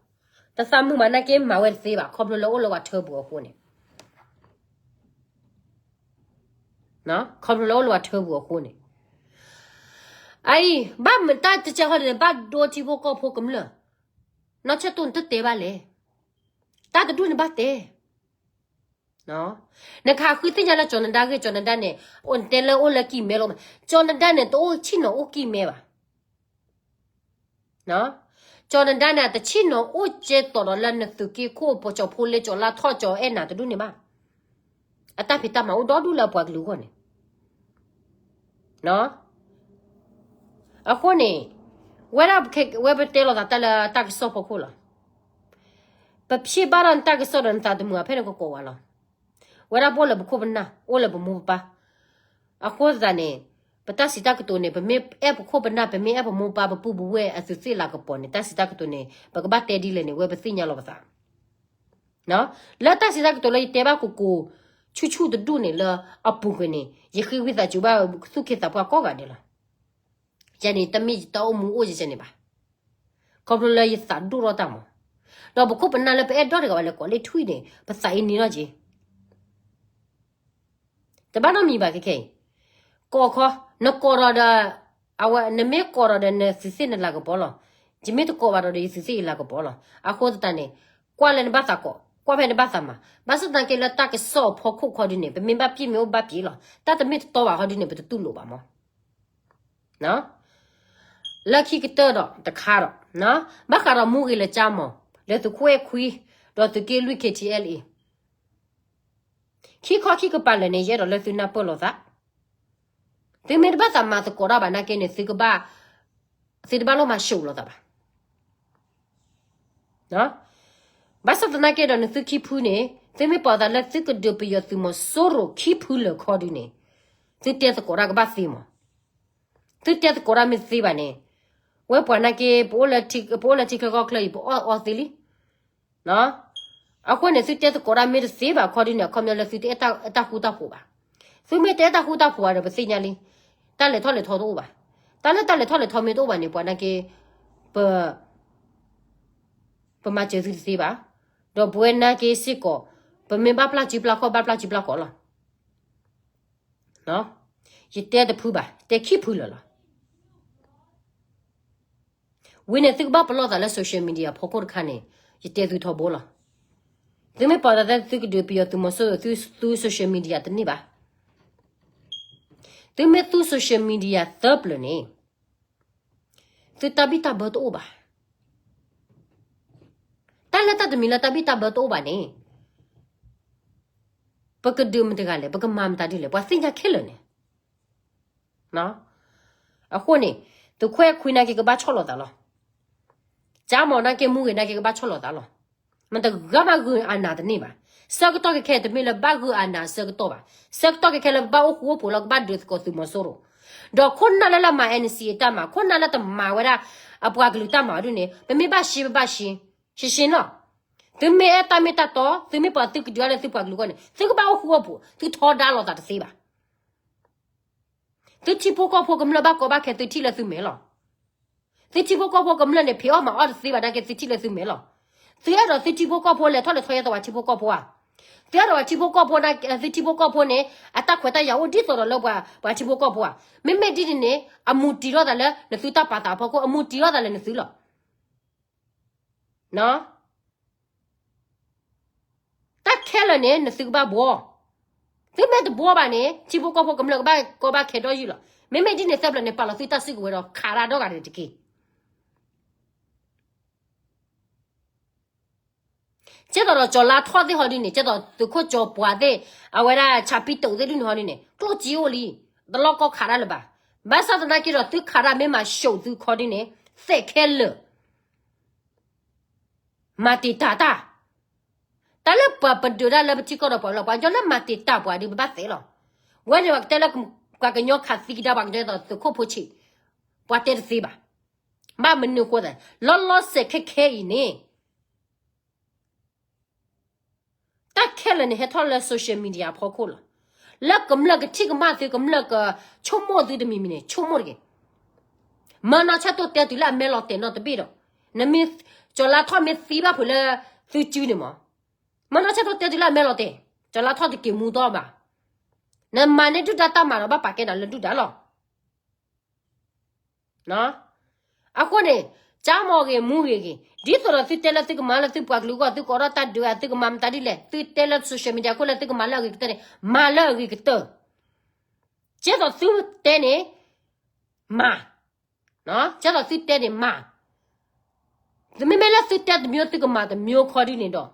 တသးမုာ်ဘၣ်နာ်က့ မၤဝဲတသ့ဘၣ် ခီဖျိလၢအိၣ်လၢပှၤထၢပူၤအဃိန့ၣ် ခီဖျိလၢအိၣ်လၢပှၤထၢပူၤအဃိန့ၣ်, အအံၤ ဘၣ်မတၢ်တကဲဟီန့ၣ် ဘၣ်ဒိထံဖိကီၢ်ဖိကမျၢၢ်, နီၢ်ဆဲတိၢ်နတတဲဘၣ်လဲၣ်, တၢ်တဒူၣ်န့ၣ်ဘၣ်တဲ, နကဃုသ့ၣ်ညါလၢကၠီၤနဒါဂ့ၢ် ကၠီၤနဒါန့ၣ်, အိၣ်နတဲလၢအိၣ်လၢကံၢ်မဲလိာ်မး, ကၠီၤနဒါန့ၣ် တအိၣ်ဆ့ၣ်နီၤအိၣ်ကံၢ်မဲဘၣ်. ကၠီၤနဒါန့ၣ် အတဆံၣ်နီၤအိၣ်ကဲသိးဒီးလၢနသုးက့ခိၣ် ပကၠီၤဖိလ့ ကၠီၤလါထီၣ် ကၠီၤအဲၣ်နၤတဒူၣ်န့ၣ်ဘၣ်. အတၢ်ဖံးတၢ်မၤအိၣ်ဒီဒူၣ်လၢအပှၤကလုာ်အဂီၢ်န့ၣ် အဃိန့ၣ် ဝဲဒၣ် ဝဲပတဲလိာ်သးတၢ်လၢတၢ်ကစီၣ်ဖီခိၣ်လီၤ. ပဖံးဘၣ်ဒီးနတၢ်ကစီၣ်ဒီးနသးတမုာ်အဖဲန့ၣ်ကကိးဝဲလီၤ. ဝဲဒၣ်ပအိၣ်လၢပခိၣ်ပနၢ် အိၣ်လၢပမိၢ်ပပၢ် အဃိသတးန့ၣ် ပတၢ်စံးတၢ်ကတိၤန့ၣ် ပမ့ၢ်အဲၣ်ပခိၣ်ပနၢ် ပမ့ၢ်အဲၣ်ပမိၢ်ပပၢ် ပပုၢ်ပဝဲၢ်အသုးသ့ၣ်လၤကပီၤန့ၣ် တၢ်စံးတၢ်ကတိၤန့ၣ် ပကဘၣ်တဲဒ်လဲၣ်န့ၣ် ဝဲပသ့ၣ်ညါလီၤပသး လၢတၢ်စံးတၢ်ကတိၤလၢယတဲဘၣ်ကိၢ်ကိၢ်ဆူၣ်ဆူၣ်တဒူၣ်န့ၣ် လၢအပူၤကွံာ်န့ၣ် ယဃ့ဝံသးစူၤဘၣ် သူၣ်က့သးပှၢ်ကိးဂၤဒဲးလီၤ. ယဲန့ၣ် တမ့ၢ်ယတၢ်အိၣ်မူအိၣ်ယဲန့ၣ်ဘၣ်. ခီဖျိလၢယသးဒိၣ်ထီၣ်တၢ်မး, ဒီးပခိၣ်ပနၢ်လၢပအဲၣ်ဒိးတဂၤဘၣ်လၢကိးလံထွံၣ်န့ၣ် ပသးအံၤနံၤထီၣ်က့ၤ တဘၣ်နီတမံၤဘၣ်ခဲခဲအံၤ, ကိးခီ, နကိးဒီးဒီး, အဝဲ နမ့ၢ်ကိးဒီးဒီးနသုးသ့ၣ်နလၤကပီၤလီၤ. ယမ့ၢ်တကိးဘၣ်ဒီးဒီးယသုးသ့ၣ်ယလၤကပီၤလီၤ. အဃိသတးန့ၣ် ကွၢ်လၢနဘၣ်သးကိး, ကွၢ်ဖဲနဘၣ်သးမၤ, ဘၣ်ဆၣ်သနာ်က့လၢတၢ်ကစီၣ်အဖီခိၣ်ခီဒုန့ၣ် ပမ့ၢ်ဘၣ်ပျ့ၢ်မ့ၢ်အိၣ်ဘၣ်ပျ့ၢ်လီၤ. တၢ်တမ့ၢ်တတီဘၣ်ခီဒုန့ၣ် ပတတူၢ်လိာ်ဘၣ်မး လၢခံကတၢၢ်ဒီးတခါဒီး, ဘၣ်ဃးဒီးမူဂ့ၤလၢကၠါမီၤ, လၢသုးခိၣ်အဲၣ်ခွံ, ဒီးသုးက့လွံၢ် ခ့ထံအဲလ်အ့, ခံခီခံကပၤလၢာ်န့ၣ် ယအဲၣ်ဒိးလၢသုနၢ်ပၢၢ်လိာ်သး, သုမ့ၢ်တဘၣ်သးမၤသကိးတၢ်ဘၣ်နာ်က့န့ၣ် သုကဘၣ်, သုတဘၣ်လိၣ်မၤၡိးလိာ်သးဘၣ်. ဘၣ်ဆၣ်သနာ်က့ဒီးနသုခံဖုန့ၣ် သုမ့ၢ်ပာ်သးလၢသုကဒုးပယီၤသုးမီၤစိရိၤခံဖုလၢာ်ခီဒုန့ၣ် သုတဲသကိးတၢ်ကဘၣ်သ့မး. သုတဲသကိးတၢ်မ့ၢ်တသ့ဘၣ်န့ၣ်, ဝဲပှၤနာ်က့ ပအိၣ်လၢထံချၢကီၢ်ချၢအံၤ ပအီၣ်အီသ့လံ. အဃိန့ၣ် သုတဲသကိးတၢ်မ့ၢ်တသ့ဘၣ်ခီဒုန့ၣ် အခီပညီလၢသုတအဲၣ်တၢ်ဃူတၢ်ဖိးဘၣ်. သုမ့ၢ်တအဲၣ်တၢ်ဃူတၢ်ဖိးဘၣ်ဒီး ပသ့ၣ်ညါလံ, တၢ်လဲၤထီၣ်လဲၤထီတအိၣ်ဘၣ်. တၢ်လၢတၢ်လဲၤထီၣ်လဲၤထီမ့ၢ်တအိၣ်ဘၣ်န့ၣ် ပှၤနာ်က့ ပ ပမၤစၢၤသုတသ့ဘၣ်, ဒီးပဝဲနာ်က့စ့ၢ်ကီး ပမ့ၢ်ဘၣ်ပျၢ်စုပျၢ်ခီၣ် ဘၣ်ပျၢ်စုပျၢ်ခီၣ်လီၤ. ယတဲတဖုဘၣ်, တဲခံဖုလၢာ်လီၤ. ဝံၤန့ၣ် သုကဘၣ်ပလီၢ်သးလၢ social media ဖီခိၣ်တခါန့ၣ် ယတဲသုထီဘိလီၤ. သုမ့ၢ်ပာ်သး သုကဒုးပယီၤသုးမီၤစိရိၤ သု social media တန့ၢ်ဘၣ်. သုမ့ၢ်သူ social media သၢပျၢၤန့ၣ် သုတၢ်ဘံၣ်တၢ်ဘၢတအိၣ်ဘၣ်. တၢ်လၢတၢ်တမံၤလၢတၢ်ဘံၣ်တၢ်ဘၢတအိၣ်ဘၣ်န့ၣ် ပကဒုးမတၤတဂၤလဲၣ်, ပကမၤမတၤဒ်လဲၣ်, ပှၤသ့ၣ်ညါခဲလၢာ်န့ၣ်. အဃိန့ၣ် သုးခိၣ်အဲၣ်ခွံနာ်က့ကဘၣ်ဆီၣ်လီၤသးလီၤ. ကၠါမီၤနာ်က့ မူဂ့ၤနာ်က့ကဘၣ်ဆီၣ်လီၤသးလီၤ. မတၤတဂၤဘၣ်ဂုာ်အနၢ်တန့ၢ်ဘၣ်. ဆၢကတီၢ်ခဲခဲတမ့ၢ်လၢဘၣ်ဂုာ်အနၢ်အဆၢကတီၢ်ဘၣ်. ဆၢကတီၢ်ခဲခဲလၢပဘၣ်အိၣ်ဃူအိၣ်ဖိးလၢကဘၣ်ဒုးသကိးသုးမီၤစိရိၤ, ဒီးခိၣ်နၢ်လၢလၢမၤ NCA တၢ်မၤ, ခိၣ်နၢ်လၢတမၤဝဲဒၣ် အပှၤကလုာ်တၢ်မၤဒ်န့ၣ် ပမ့ၢ်ဘၣ်ရှဲပဘၣ်ရှဲ, ရှဲရှဲလီၤ. သုမ့ၢ်အဲၣ်တၢ်မ့ၢ်တၢ်တီ, သုမ့ၢ်ပှၤသုကဒုးအါလၢသုပှၤကလုာ်အဂီၢ်န့ၣ် သုကဘၣ်အိၣ်ဃူအိၣ်ဖိး, သုထီဒါလိာ်သးတသ့ဘၣ်. သုထံဖိကီၢ်ဖိကမျၢၢ်ဘၣ်ကီဘၣ်ခဲ သုထံၣ်လၢသုမဲာ်လီၤ. သုထံဖိကီၢ်ဖိကမျၢၢ်န့ၣ် ဖံးအီၣ်မၤအီၣ်တသ့ဘၣ်နာ်က့ သုထံၣ်လၢသုမဲာ်လီၤ. သုအဲၣ်ဒိးသုထံဖိကီၢ်ဖိလဲၤထီၣ်လဲၤထီယဲၢ်သးပှၤထံဖိကီၢ်ဖိဧါ. သုအဲၣ်ဒိးပှၤထံဖိကီၢ်ဖိ, သုထံဖိကီၢ်ဖိန့ၣ် အတၢ်ခွဲးတၢ်ယာ်အိၣ်ဒ်သိးဒီးလၢပှၤထံဖိကီၢ်ဖိဧါ. မ့မ့ၢ်ဒ်န့ၣ်န့ၣ် အမူတံၤထီၣ်သးလၢနသုတၢ်ပာ်သးအဖီခိၣ်, အမူတံၤထီၣ်သးလၢနသုလီၤ. တၢ်ခဲလၢာ်န့ၣ် နသုကဘၣ်ဘှီ, သုမ့ၢ်တဘှီဘၣ်န့ၣ် ထံဖိကီၢ်ဖိကမျၢၢ်ကဘၣ်ကီဘၣ်ခဲဒီးယုၢ်လီၤ. မ့မ့ၢ်ဒ်န့ၣ်သၢပျၢၤန့ၣ် ပာ်လီၤသုတၢ်စုကဝဲၤဒီးခးတၢ်ဒီဂၤတက့ၢ်. ကဲသိးဒီးကၠီၤလါထီၣ်သ့ၣ်ဟီဒ်န့ၣ် ကဲသိးသုးခိၣ်ကၠီၤပှၤသ့ၣ်, အဝဲဒၣ်ဆၣ်ဖံးတိးသ့ၣ်ဒ်န့ၣ်ဟီဒ်န့ၣ် ကျိၣ်စ့အိၣ်လံ, တလီၢ်ကီၢ်ခးတၢ်လၢၤဘၣ်. ဘၣ်ဆၣ်သနာ်က့ဒီး သုခးတၢ်မ့ၢ်မၤၡိးသုခီဒ်န့ၣ် သဲးခဲလၢာ် မၤတံာ်တာ်တၢ်, တၢ်လၢပှၤပဒုးတၢ်လၢပထံကီၢ်ဒီးပှၤလီၤ, ပှၤကညီလၢမၤတံာ်တာ်ပှၤဒုး ပဘၣ်သဲးလီၤ. ဝဲန့ၣ်ပှၤကတဲလၢ ပှၤကညီခးသံကဒါ ပှၤကညီဒ်သိးသုးခိၣ်ဖိဆံး, ပှၤတဲတသ့ဘၣ်. ဘၣ်မနုၤအဃိသတး လီၤလီၤဆဲးဆဲးခဲခဲအံၤန့ၣ် တၢ်ခဲလၢာ်န့ၣ် ဟဲထီၣ်လၢ social media အဖီခိၣ်လီၤ. လၢကမျၢၢ်ကထံၣ်ကမၣ်သု ကမျၢၢ်ကဆိကမိၣ်သုတမံၤမံၤန့ၣ် ဆိကမိၣ်တဂ့ၤ. မၤနီၢ်ဆၢထၢၣ်တဲတုၤလၢအမဲာ်လီၤတဲာ်နီတဘ့ၣ်ဒီး, နမ့ၢ်ကၠီၤလါထီၣ်မ့ၢ်သံဘၣ်ဖုးလၢသုစုန့ၣ်မး, မၤနီၢ်ဆၢထၢၣ်တဲတုၤလၢအမဲာ်လီၤတဲာ်, ကၠီၤလါထီၣ်တက့ၤမူဒီဘၣ်. နမၤန့ၢ်ဒုၣ်ဒါတၢ်မၤဒီး ဘၣ်ပာ်ကဲနၤလၢဒုၣ်ဒါလီၤ. အဃိန့ၣ် ကၠါမီၤဂ့ၤ မူဂ့ၤဂ့ၤ, ဒ်သိးဒီးသုတဲလၢသုကမၤလၢသုပှၤကလုာ်အဂီၢ် သုကိးထီၣ်တၢ်ဒုးဧါ သုကမၤမတၤဒ်လဲၣ်, သုတဲလၢ social media ခိၣ်လၢသုကမၤလၢအဂ့ၤကတၢၢ်န့ၣ် မၤလၢအဂ့ၤကတၢၢ်. ကဲသိးသုတဲန့ၣ် မၤ, ကဲသိးသုတဲန့ၣ်မၤ. မ့မ့ၢ်လၢသုတဲတမျိုး သုကမၤတမျိုးခီဒုန့ၣ်ဒီး,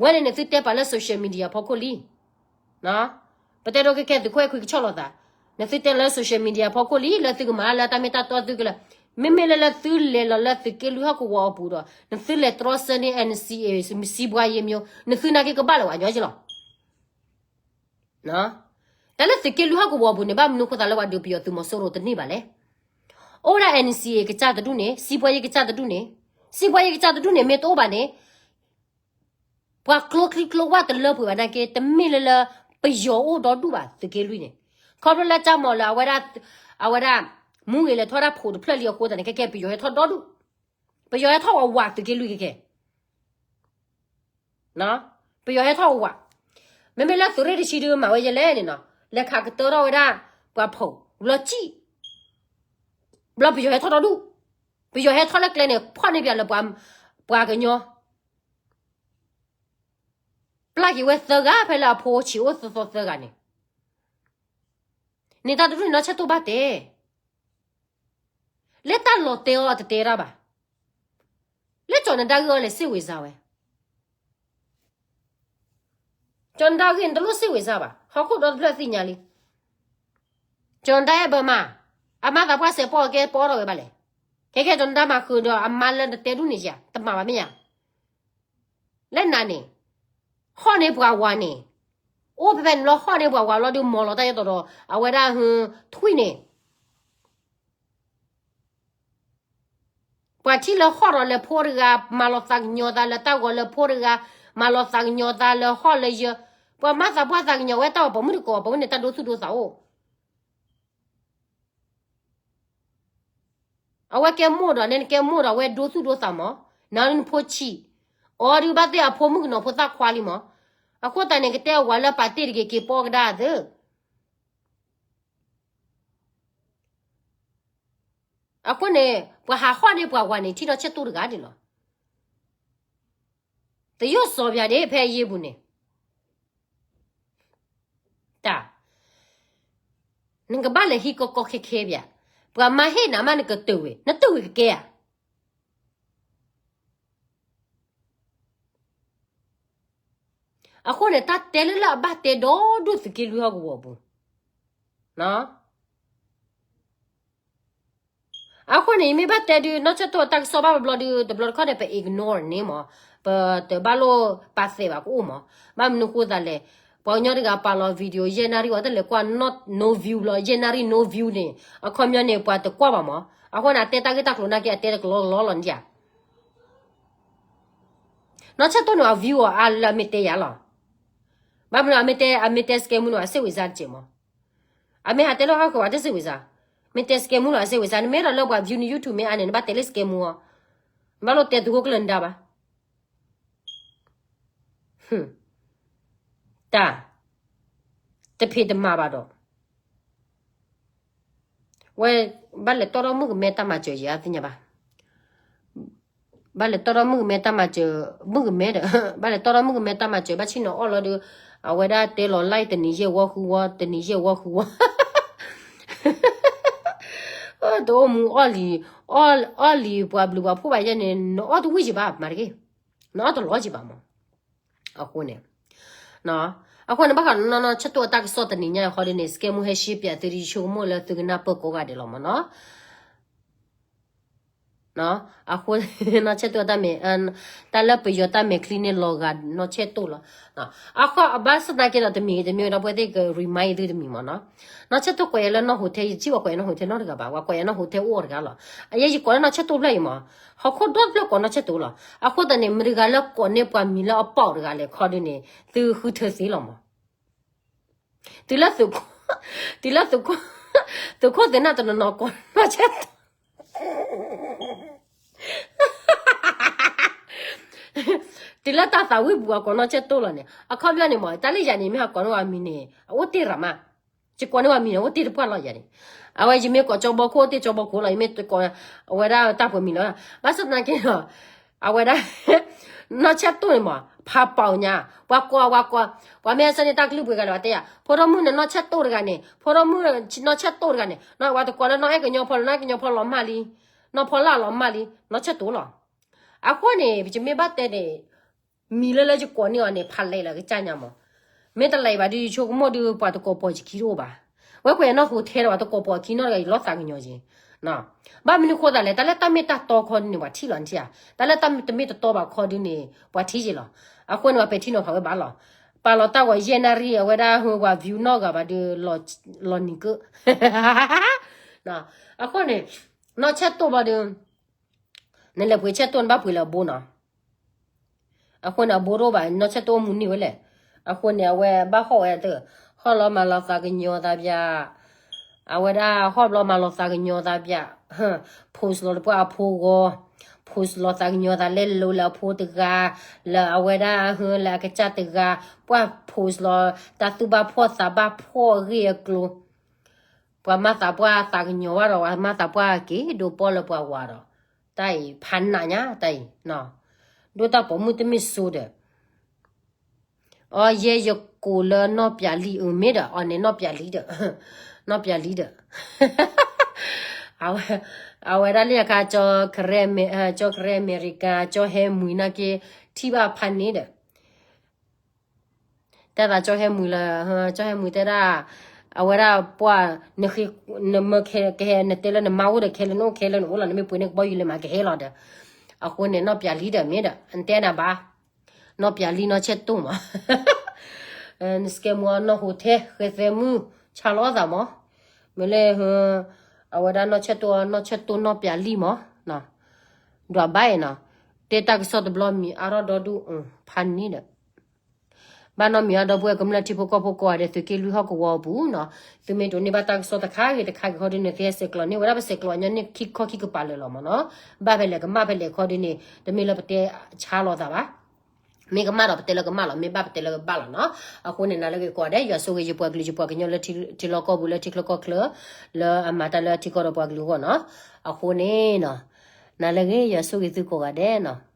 ဝဲန့ၣ်န့ၣ် သုတဲပာ်လၢ social media ဖီခိၣ်လံ. ပတဲဒိကဲကဲသုးခိၣ်အဲၣ်ခွံကဆီၣ်လိာ်သး, နသုတဲလၢ social media ဖီခိၣ်လံ လၢသုကမၤလၢတၢ်မ့ၢ်တၢ်တီသုကလၢာ်, မ့မ့ၢ်လၢလၢသုလဲၤလီၤလၢသုးက့လွံၢ်ဟီၣ်ကဝီၤအပူၤဒီး နသုလဲၤတြီဆၢန့ၢ် NCA စံးဘှါယ့မျိုး နသုနာ်က့ကဘၣ်လၢၤဝဲညီယ့လီၤ. တၢ်လၢသုးက့လွံၢ်ဟီၣ်ကဝီၤအပူၤန့ၣ် ဘၣ်မနုၤဃိသးလၢပှၤဒုးပယီၤသုးမီၤစိရိၤတန့ၢ်ဘၣ်လဲၣ်. အိၣ်ဝဲဒၣ် NCA ကစၢ်တဒူၣ်န့ၣ်, စံးဘှါယ့ကစၢ်တဒူၣ်န့ၣ်, စံးဘှါယ့ကစၢ်တဒူၣ်န့ၣ် မ့ၢ်တအိၣ်ဘၣ်န့ၣ် ပှၤကျိချံကျိဝၣ်တလၢပှဲၤဘၣ်နာ်က့ တမ့ၢ်လၢလၢ ပယီၤအိၣ်ဒီဒူၣ်ဘၣ်သုးက့လွံၢ်န့ၣ်, ခီဖျိလၢကၠၢ်မီၤလၢအဝဲဒၣ်, အဝဲဒၣ်, မူဂ့ၤလဲၤထီၣ်ဒၣ်ဖိးတဖျၢၣ်လံအဃိသတးန့ၣ် ကဲကဲပယီၤဟဲထီၣ်ဒီဒူၣ်, ပယီၤဟဲထီၣ်ဝးဝးသုးက့လွံၢ်ကဲကဲ ပယီၤဟဲထီၣ်ဝးဝး, မ့မ့ၢ်လၢသုးရ့ၣ်တဆံဒုးမၤဝဲယဲလဲၣ်န့ၣ်နီၤ, လဲၤခးကတၢထီၣ်ဝဲဒၣ်, ပှၤဖိး, ဘျီစံၣ်, ဘျီပယီၤဟဲထီၣ်ဒီဒူၣ်, ပယီၤဟဲထီၣ်လၢကျဲန့ၣ် ဖီၣ်န့ၢ်ပှၤလၢပှၤ, ပှၤကညီ, ပျၢ်က့ၤဝဲသၢဂၤဖဲလၢအဖိဆံးအိၣ်သီသီသၢဂၤန့ၣ်, န့ၣ်တၢ်တဒူၣ်န့ၣ်နီၢ်ဆဲၣ်တိၢ်ဘၣ်တဲ လၢတၢ်လီၤတဲအီၤအတတဲတၢ်ဘၣ်, လၢကၠီၤနဒါဂ့ၢ်အီၤလဲၤစ့ၣ်ဝ့ၤစါဝဲ, ကၠီၤနဒါဂ့ၢ်န့ၣ်တလိၣ်စ့ၣ်ဝ့ၤစါဘၣ်, ဟီၣ်ခိၣ်ဒီတဖျၢၣ်သ့ၣ်ညါလံ, ကၠီၤနဒါအဲၣ်ဘၢမါ, အမါသးပှၢ်စဲးပီၣ်အကဲပီၣ်ထီၣ်ဝဲဘၣ်လဲၣ်, ခဲခဲကၠီၤနဒါမၤဃုာ်ဒီးအမါလၢနတဲဒူၣ်န့ၣ်ယါ တမၤဘၣ်မ့ၢ်ယါ လၢနၤန့ၣ်, ဟီၣ်န့ၢ်ပှၤဝၤန့ၣ်, အိၣ်ဖဲဖဲန့ၣ်လီၤ ဟီၣ်န့ၢ်ပှၤဝၤလီၤဒုးမီၤလီၤတၢ်ယဲတီၤဒီး အဝဲဒၣ်ဟူထွံၣ်န့ၣ်, ပှၤထံၣ်လၢဟီၣ်ဒီးလဲၤဖိတဂၤ မၤလီၤသးကညီၤသးလၢတၢ်ဂီၤလၢဖိတဂၤ, မၤလီၤသးကညီၤသးလၢဟီၣ်လၢယၢ, ပှၤမၤသးပှၢ်သးကညီၤဝဲတၢ်ဂီၤပိာ်မုၣ်တကိး ပိာ်မုၣ်န့ၣ်တၢ်ဒိသူၣ်ဒိသးအိၣ် အဝဲကဲမိၢ်ဒီး နဲနကဲမိၢ်ဒီး အဝဲဒိသူၣ်ဒိသးမး, နၤလၢနဖိဆံး, အီၤဒုးဘၣ်သ့ၣ်အဖိမုၣ်ကနီၤဖိသၣ်ခွါလံမး, အဃိသတးန့ၣ် ကတဲအဝၤလၢပာ်တ့ၢ်တဂ့ၤက့ၤပီကဒါသု, အဃိန့ၣ် ပှၤဟးဟီၣ်န့ၢ်ပှၤဝၤန့ၣ် ထံၣ်နီၢ်ဆဲၣ်တိၢ်တဂၤဒ်လီၤ, တယိၣ်စီပၠးဒၣ်ဖဲအယ့ၢ်ပူၤန့ၣ် တၢ်, နကဘၣ်လဲၤဟံးကီကီခဲခဲပၠး, ပှၤမၤဟ့ၣ်နၤမးနကတၢၢ်ဝဲ နတၢၢ်ဝဲကကဲဧါ. အဃိန့ၣ် တၢ်တဲလၢလၢအဘၣ်တဲဒီဒူၣ်သုးက့လွံၢ်ဟီၣ်ကဝီၤပူၤ, အဃိန့ၣ် ယမ့ၢ်ဘၣ်တဲဒုး နီၢ်ဆဲၣ်တိၢ်အတၢ်ကစီၣ်ဘၣ်ဘျီဒုး တဘျီတခီၣ်န့ၣ် ပ ignore န့ၣ်မး, ပတဘၣ်လိၣ်ပာ်သဲးဘၣ် ကအိၣ်မး, ဘၣ်မနုၤဃိသးလဲၣ်, ပှၤကညီတဂၤပာ်လီၤ video ယဲၢ်နၣ်ရံၣ်ဝဲတလဲၤကွၢ် no view လီၤ, ယဲၢ်နၣ်ရံၣ် no view န့ၣ် အခီပညီန့ၣ် ပှၤတကွၢ်ဘၣ်မး, အဃိန့ၣ် အတဲတၢ်ဂ့ၢ်တၢ်ကျိၤနာ်က့ အတဲတကလီကလီလီၤန့ၣ်ဧါ. နီၢ်ဆဲၣ်တိၢ်န့ၣ် အ view အီၤအါလၢအမ့ၢ်တဲယၤလီၤ, ဘၣ်မနုၤအမ့ၢ်တဲ အမ့ၢ်တဲစကဲမူန့ၣ် အစ့ၣ်ဝံၤစါတက့ၢ်မး, အမ့ၢ်ဟးတဲလၢဟီၣ်ခိၣ် အတစ့ၣ်ဝံၤစါ, မ့ၢ်တဲစကဲမူလီၤ အစ့ၣ်ဝံၤစါ, နမ့ၢ်ဒီးလၢပှၤ view န YouTube မ့ၢ်အါန့ၣ် နဘၣ်တဲလၢစကဲမူအီၤ, နဘၣ်လိၣ်တဲသုးခိၣ်ကျၢၢ်နဒါဘၣ်. တၢ်, တဖံးတမၤဘၣ်ဒီး, ဝဲ, ဘၣ်လဲၤတီၢ်ထီၣ်မုၣ်ကမဲတၢ်မၤစၢၤယၤသ့ၣ်ညါဘၣ်, ဘၣ်လဲၤတီၢ်ထီၣ်မုၣ်ကမဲတၢ်မၤစၢၤ, မုၣ်ကမဲဒီး, ဘၣ်လဲၤတီၢ်ထီၣ်မုၣ်ကမဲတၢ်မၤစၢၤ ဘၣ်ဆ့ၣ်နီၤအီၣ်လီၤဒီး, အဝဲဒၣ်တဲလီၤ like တနံၤယဲၢ်ဝီဃုဝီ တနံၤယဲၢ်ဝီဃုဝီ တအိၣ်မူအီၣ်လံ, အီၣ်လံပှၤဘျုးပှၤဖှိၣ်ဘၣ်ယဲၢ်န့ၣ် နအီၣ်တဝံၣ်ယံၤဘၣ်မၤတဂ့ၤ, နအီၣ်တလီၤယံၤဘၣ်မး, အဃိန့ၣ်, အဃိန့ၣ် ဘၣ်ဃးနီၢ်နီၢ်ဆဲၣ်တိၢ်အတၢ်ကစီၣ်တနံၤညါအဃိဒ်န့ၣ် စကဲမူဟဲရှ့ပၠးသု ယဆိကမိၣ်လၢသုကနၢ်ပၢၢ်ကိးဂၤဒဲးလီၤမးနီၤ. အဃိ နီၢ်ဆဲၣ်တိၢ်တၢ်မဲာ်, တၢ်လၢပယီၤတၢ်မဲာ်ချံန့ၣ်လီၤဂာ်နီၢ်ဆဲၣ်တိၢ်လီၤ. အဃိဘၣ်ဆၣ်သနာ်က့ဒီးတမံၤတမံၤဒီး ပဝဲသ့ၣ်က remind သုတမံၤမးနီၤ. နီၢ်ဆဲၣ်တိၢ်ကွဲးယၤလၢနီၢ်ဟိထဲ ယထံၣ်ပှၤကွဲးယၤနီၢ်ဟိထဲနီတဂၤဘၣ်, ပှၤကွဲးယၤနီၢ်ဟိထဲအိၣ်တဂၤလီၤ. အယဲယကိးလၢနီၢ်ဆဲၣ်တိၢ်ဖျၢၣ်အံၤမး, ဟီၣ်ခိၣ်ဒီတဖျၢၣ်ကိးနီၢ်ဆဲၣ်တိၢ်လီၤ. အဃိသတးန့ၣ် မတဂၤလၢကိးန့ၢ်ပှၤမံၤလၢအပီၣ်တဂၤလဲၣ်ခီဒ်န့ၣ် သုဃုထၢသ့လီၤမး. တုၤလၢသုးခိၣ်, တုၤလၢသုးခိၣ်, သုးခိၣ်သ့ၣ်နၢ်တနီၤနီၤကိးနီၢ်ဆဲၣ်တိၢ် တုၤလၢတၢ်သးဝံၣ်ပူၤအကိးနီၢ်ဆဲၣ်တိၢ်လီၤန့ၣ် အခီပညီန့ၣ်မး တၢ်လၢယၤန့ၣ် မ့ၢ်ဟးကိးန့ၢ်ဝဲမံၤန့ၣ် အအိၣ်တ့ၢ်ရၤမး, ယကိးန့ၢ်ဝဲမံၤန့ၣ် အအိၣ်တ့ၢ်တပှၢ်လီၤယၤန့ၣ်, အဝဲယမ့ၢ်ကိးကၠီဘီခိၣ်အိၣ်တ့ၢ်ကၠီဘီခိၣ်လီၤ ယမ့ၢ်ကိး, အဝဲဒၣ်တၢ်ပှဲၤမံၤလီၤ, ဘၣ်ဆၣ်သနာ်က့ဒီး အဝဲဒၣ် နီၢ်ဆဲၣ်တိၢ်န့ၣ်မး ဖးပီညါ, ပှၤကိးပှၤကိး, ပှၤမ့ၢ်ဟဲဆၢန့ၢ်တၢ်ကလုၢ်ပှဲၤဂၤလၢၤဘၣ်တဲယၤ ဖိဒိၣ်မုၣ်န့ၣ်နီၢ်ဆဲၣ်တိၢ်တဂၤန့ၣ်, ဖိဒိၣ်မုၣ်နီၢ်ဆဲၣ်တိၢ်တဂၤန့ၣ်, ပှၤတကိးလၢနီၢ်အဲၣ်ကညီဖိလၢနီၢ်အဲၣ်ကညီဖိလီၤမၢ်လံ, နီၢ်ဖီလာ်လီၤမၢ်လံ နီၢ်ဆၢၣ်တိၢ်လီၤ. အဃိန့ၣ် ပမ့ၢ်ဘၣ်တဲန့ၣ် မံၤလၢလၢယကိးန့ၢ်အီၤန့ၣ် ဖးလဲးလၢကစၢ်ညါမး. မ့ၢ်တလဲးဘၣ်ဒီး ယဆိကမိၣ်ဒီး ပှၤတကိးပိာ်ယခံတအိၣ်ဘၣ်. ဝဲကွဲးနီၢ်ဟူထဲဒီး ပှၤတကိးပိာ်ခံနီတဂၤ ယလီၤသးကညီၤက့ၤ. ဘၣ်မနုၤဃိသးလဲၣ်, တၢ်လၢတၢ်မ့ၢ်တၢ်တီခီဒုန့ၣ် ပှၤထံၣ်လီၤနထံၣ်ဧါ. တၢ်လၢတၢ်တမ့ၢ်တတီဘၣ်ခီဒုန့ၣ် ပှၤထံၣ်က့ၤလီၤ. အဃိန့ၣ် ပှၤပဲာ်ထံနီၤဖးဝဲဘၣ်လီၤ. ပာ်လီၤတၢ်ဂီၤယဲၢ်နၣ်ရံၣ် အဝဲဒၣ်ဟူပှၤ view နီတဂၤဘၣ်ဒီး လီၤနံၤကၢ. အဃိန့ၣ် နီၢ်ဆၢၣ်တိၢ်ဘၣ်ဒီး နလဲၤပှ့ၤဆၢၣ်တိၢ်န့ၣ် ဘၣ်ပှ့ၤလၢအဘိနီၤ. အဃိန့ၣ် အဘိတအိၣ်ဘၣ် နီၢ်ဆၢၣ်တိၢ်အိၣ်မူန့ၢ်ဝဲလဲၣ်. အဃိန့ၣ် အဝဲဘၣ်ဟီၣ်ဝဲတၢ် ဟီၣ်လီၤမၤလီၤသးကညီၤသးပၠး, အဝဲဒၣ်ဟီၣ်ဘျီမၤလီၤသးကညီၤသးပၠး, post လီၤတပှၢ်အဖိဂီၤ, post လီၤသးကညီၤသးလဲၤလိၤလၢအဖိတဂၤ, လၢအဝဲဒၣ်ဟၢလၢအကစၢ်တဂၤ, ပှၢ် post လီၤ တၢ်သူၣ်ဘၣ်ဖှီၣ်သးဘၣ်ဖှီၣ်အဂ့ၢ်အကျိၤ ပှၤမၤသးပှၢ်သးကညီၤဘၣ်ဒီး ပှၤမၤသးပှၢ်က့ၤဒိးပီၢ်လၢပှၤဝၤဒီး, တၢ်အံၤဖးနးညါတၢ်အံၤ, ဒိၣ်တၢ်ပိာ်မုၣ်တမ့ၢ်စိၤဒီး, အီ ယဲယကိးလၢနီၢ်ပၠးလံ အမ့ၢ်ဒီး အီန့ၣ် နီၢ်ပၠးလံဒီး, နီၢ်ပၠးလံဒီး, အဝဲဒၣ်လၢယခါ ကၠီကရဲၣ်အမဲရကၤ ကၠီဟဲမှံၤနာ်က့ ထံၣ်ဘၣ်ဖးန့ၣ်ဒီး တဲသးကၠီဟဲမှံၤလၢ, ကၠီဟဲမှံၤတဲဒၣ်, အဝဲဒၣ်ပှၢ်, နမ့ၢ်ကဟဲ နတဲလၢနမါအိၣ်ဒီး ခဲလၢနအိၣ်ခဲလၢနအိၣ်လီၤ နမ့ၢ်ပှ့ၤန့ၢ်ကဘီယူၤလဲၤမးကဟဲလီၤဒီး, အဃိန့ၣ် နီၢ်ပၠးလံဒီးမ့ၢ်ဒီး နတဲနၤဘၣ်, နီၢ်ပၠးလံနီၢ်ဆဲၣ်တိၢ်မး, နစကဲမူနီၢ်ဟူထဲ ဃဲသဲမုၣ် ဆါလီၤသးမး, မ့ၢ်လၢ, အဝဲဒၣ်နီၢ်ဆဲၣ်တိၢ် နီၢ်ဆဲၣ်တိၢ်နီၢ်ပၠးလံမး, ဒွးဘၣ်အံၤနီၤ, တဲတၢ်ကစီၣ်တဘျီမံၤအါထီၣ်ဒီဒူၣ်, ဖးန့ၣ်ဒီး ဘၣ်နီတမံၤအဒီပုၢ်ဝဲၢ်ကမျၢၢ်ထံဖိကီၢ်ဖိကိးဂၤဒဲး သုးက့လွံၢ်ဟီၣ်ကဝီၤအပူၤနီၤ, သုမ့ၢ်ဒိးန့ၢ်ဘၣ်တၢ်ကစီၣ်တခါဂ့ၤတခါဂ့ၤခီဒုန့ၣ် သုဟဲဆဲးကျိးန့ၢ်ဝဲဒၣ် ပဆဲးကျိးညီန့ၢ်ခံခီခံကပၤလၢာ်လီၤမးနီၤ, ဘၣ်ဖဲလဲၣ်ကမၣ်ဖဲလဲၣ်ခီဒုန့ၣ် တမ့ၢ်လၢပတဲဆါလီၤသးဘၣ်, မ့ၢ်ကမၣ်ဒီးပတဲလၢကမၣ်လီၤ, မ့ၢ်ဘၣ်ပတဲလၢကဘၣ်လီၤနီၤ, အဃိန့ၣ် နၤလၢဂ့ၤကိးဂၤဒဲး ယွၤဆိၣ်ဂ့ၤယပှၤကလုာ်ယပှၤကညီလၢထံလီၢ်ကီၢ်ပူၤလၢထံချၢကီၢ်ချၢ, လၢအမၤတၢ်လၢထံကီၢ်ဒီးပှၤကလုာ်အဂီၢ်နီၤ, အဃိန့ၣ်နီၤ, နၤလၢဂ့ၤ ယွၤဆိၣ်ဂ့ၤသုကိးဂၤဒဲးနီၤ.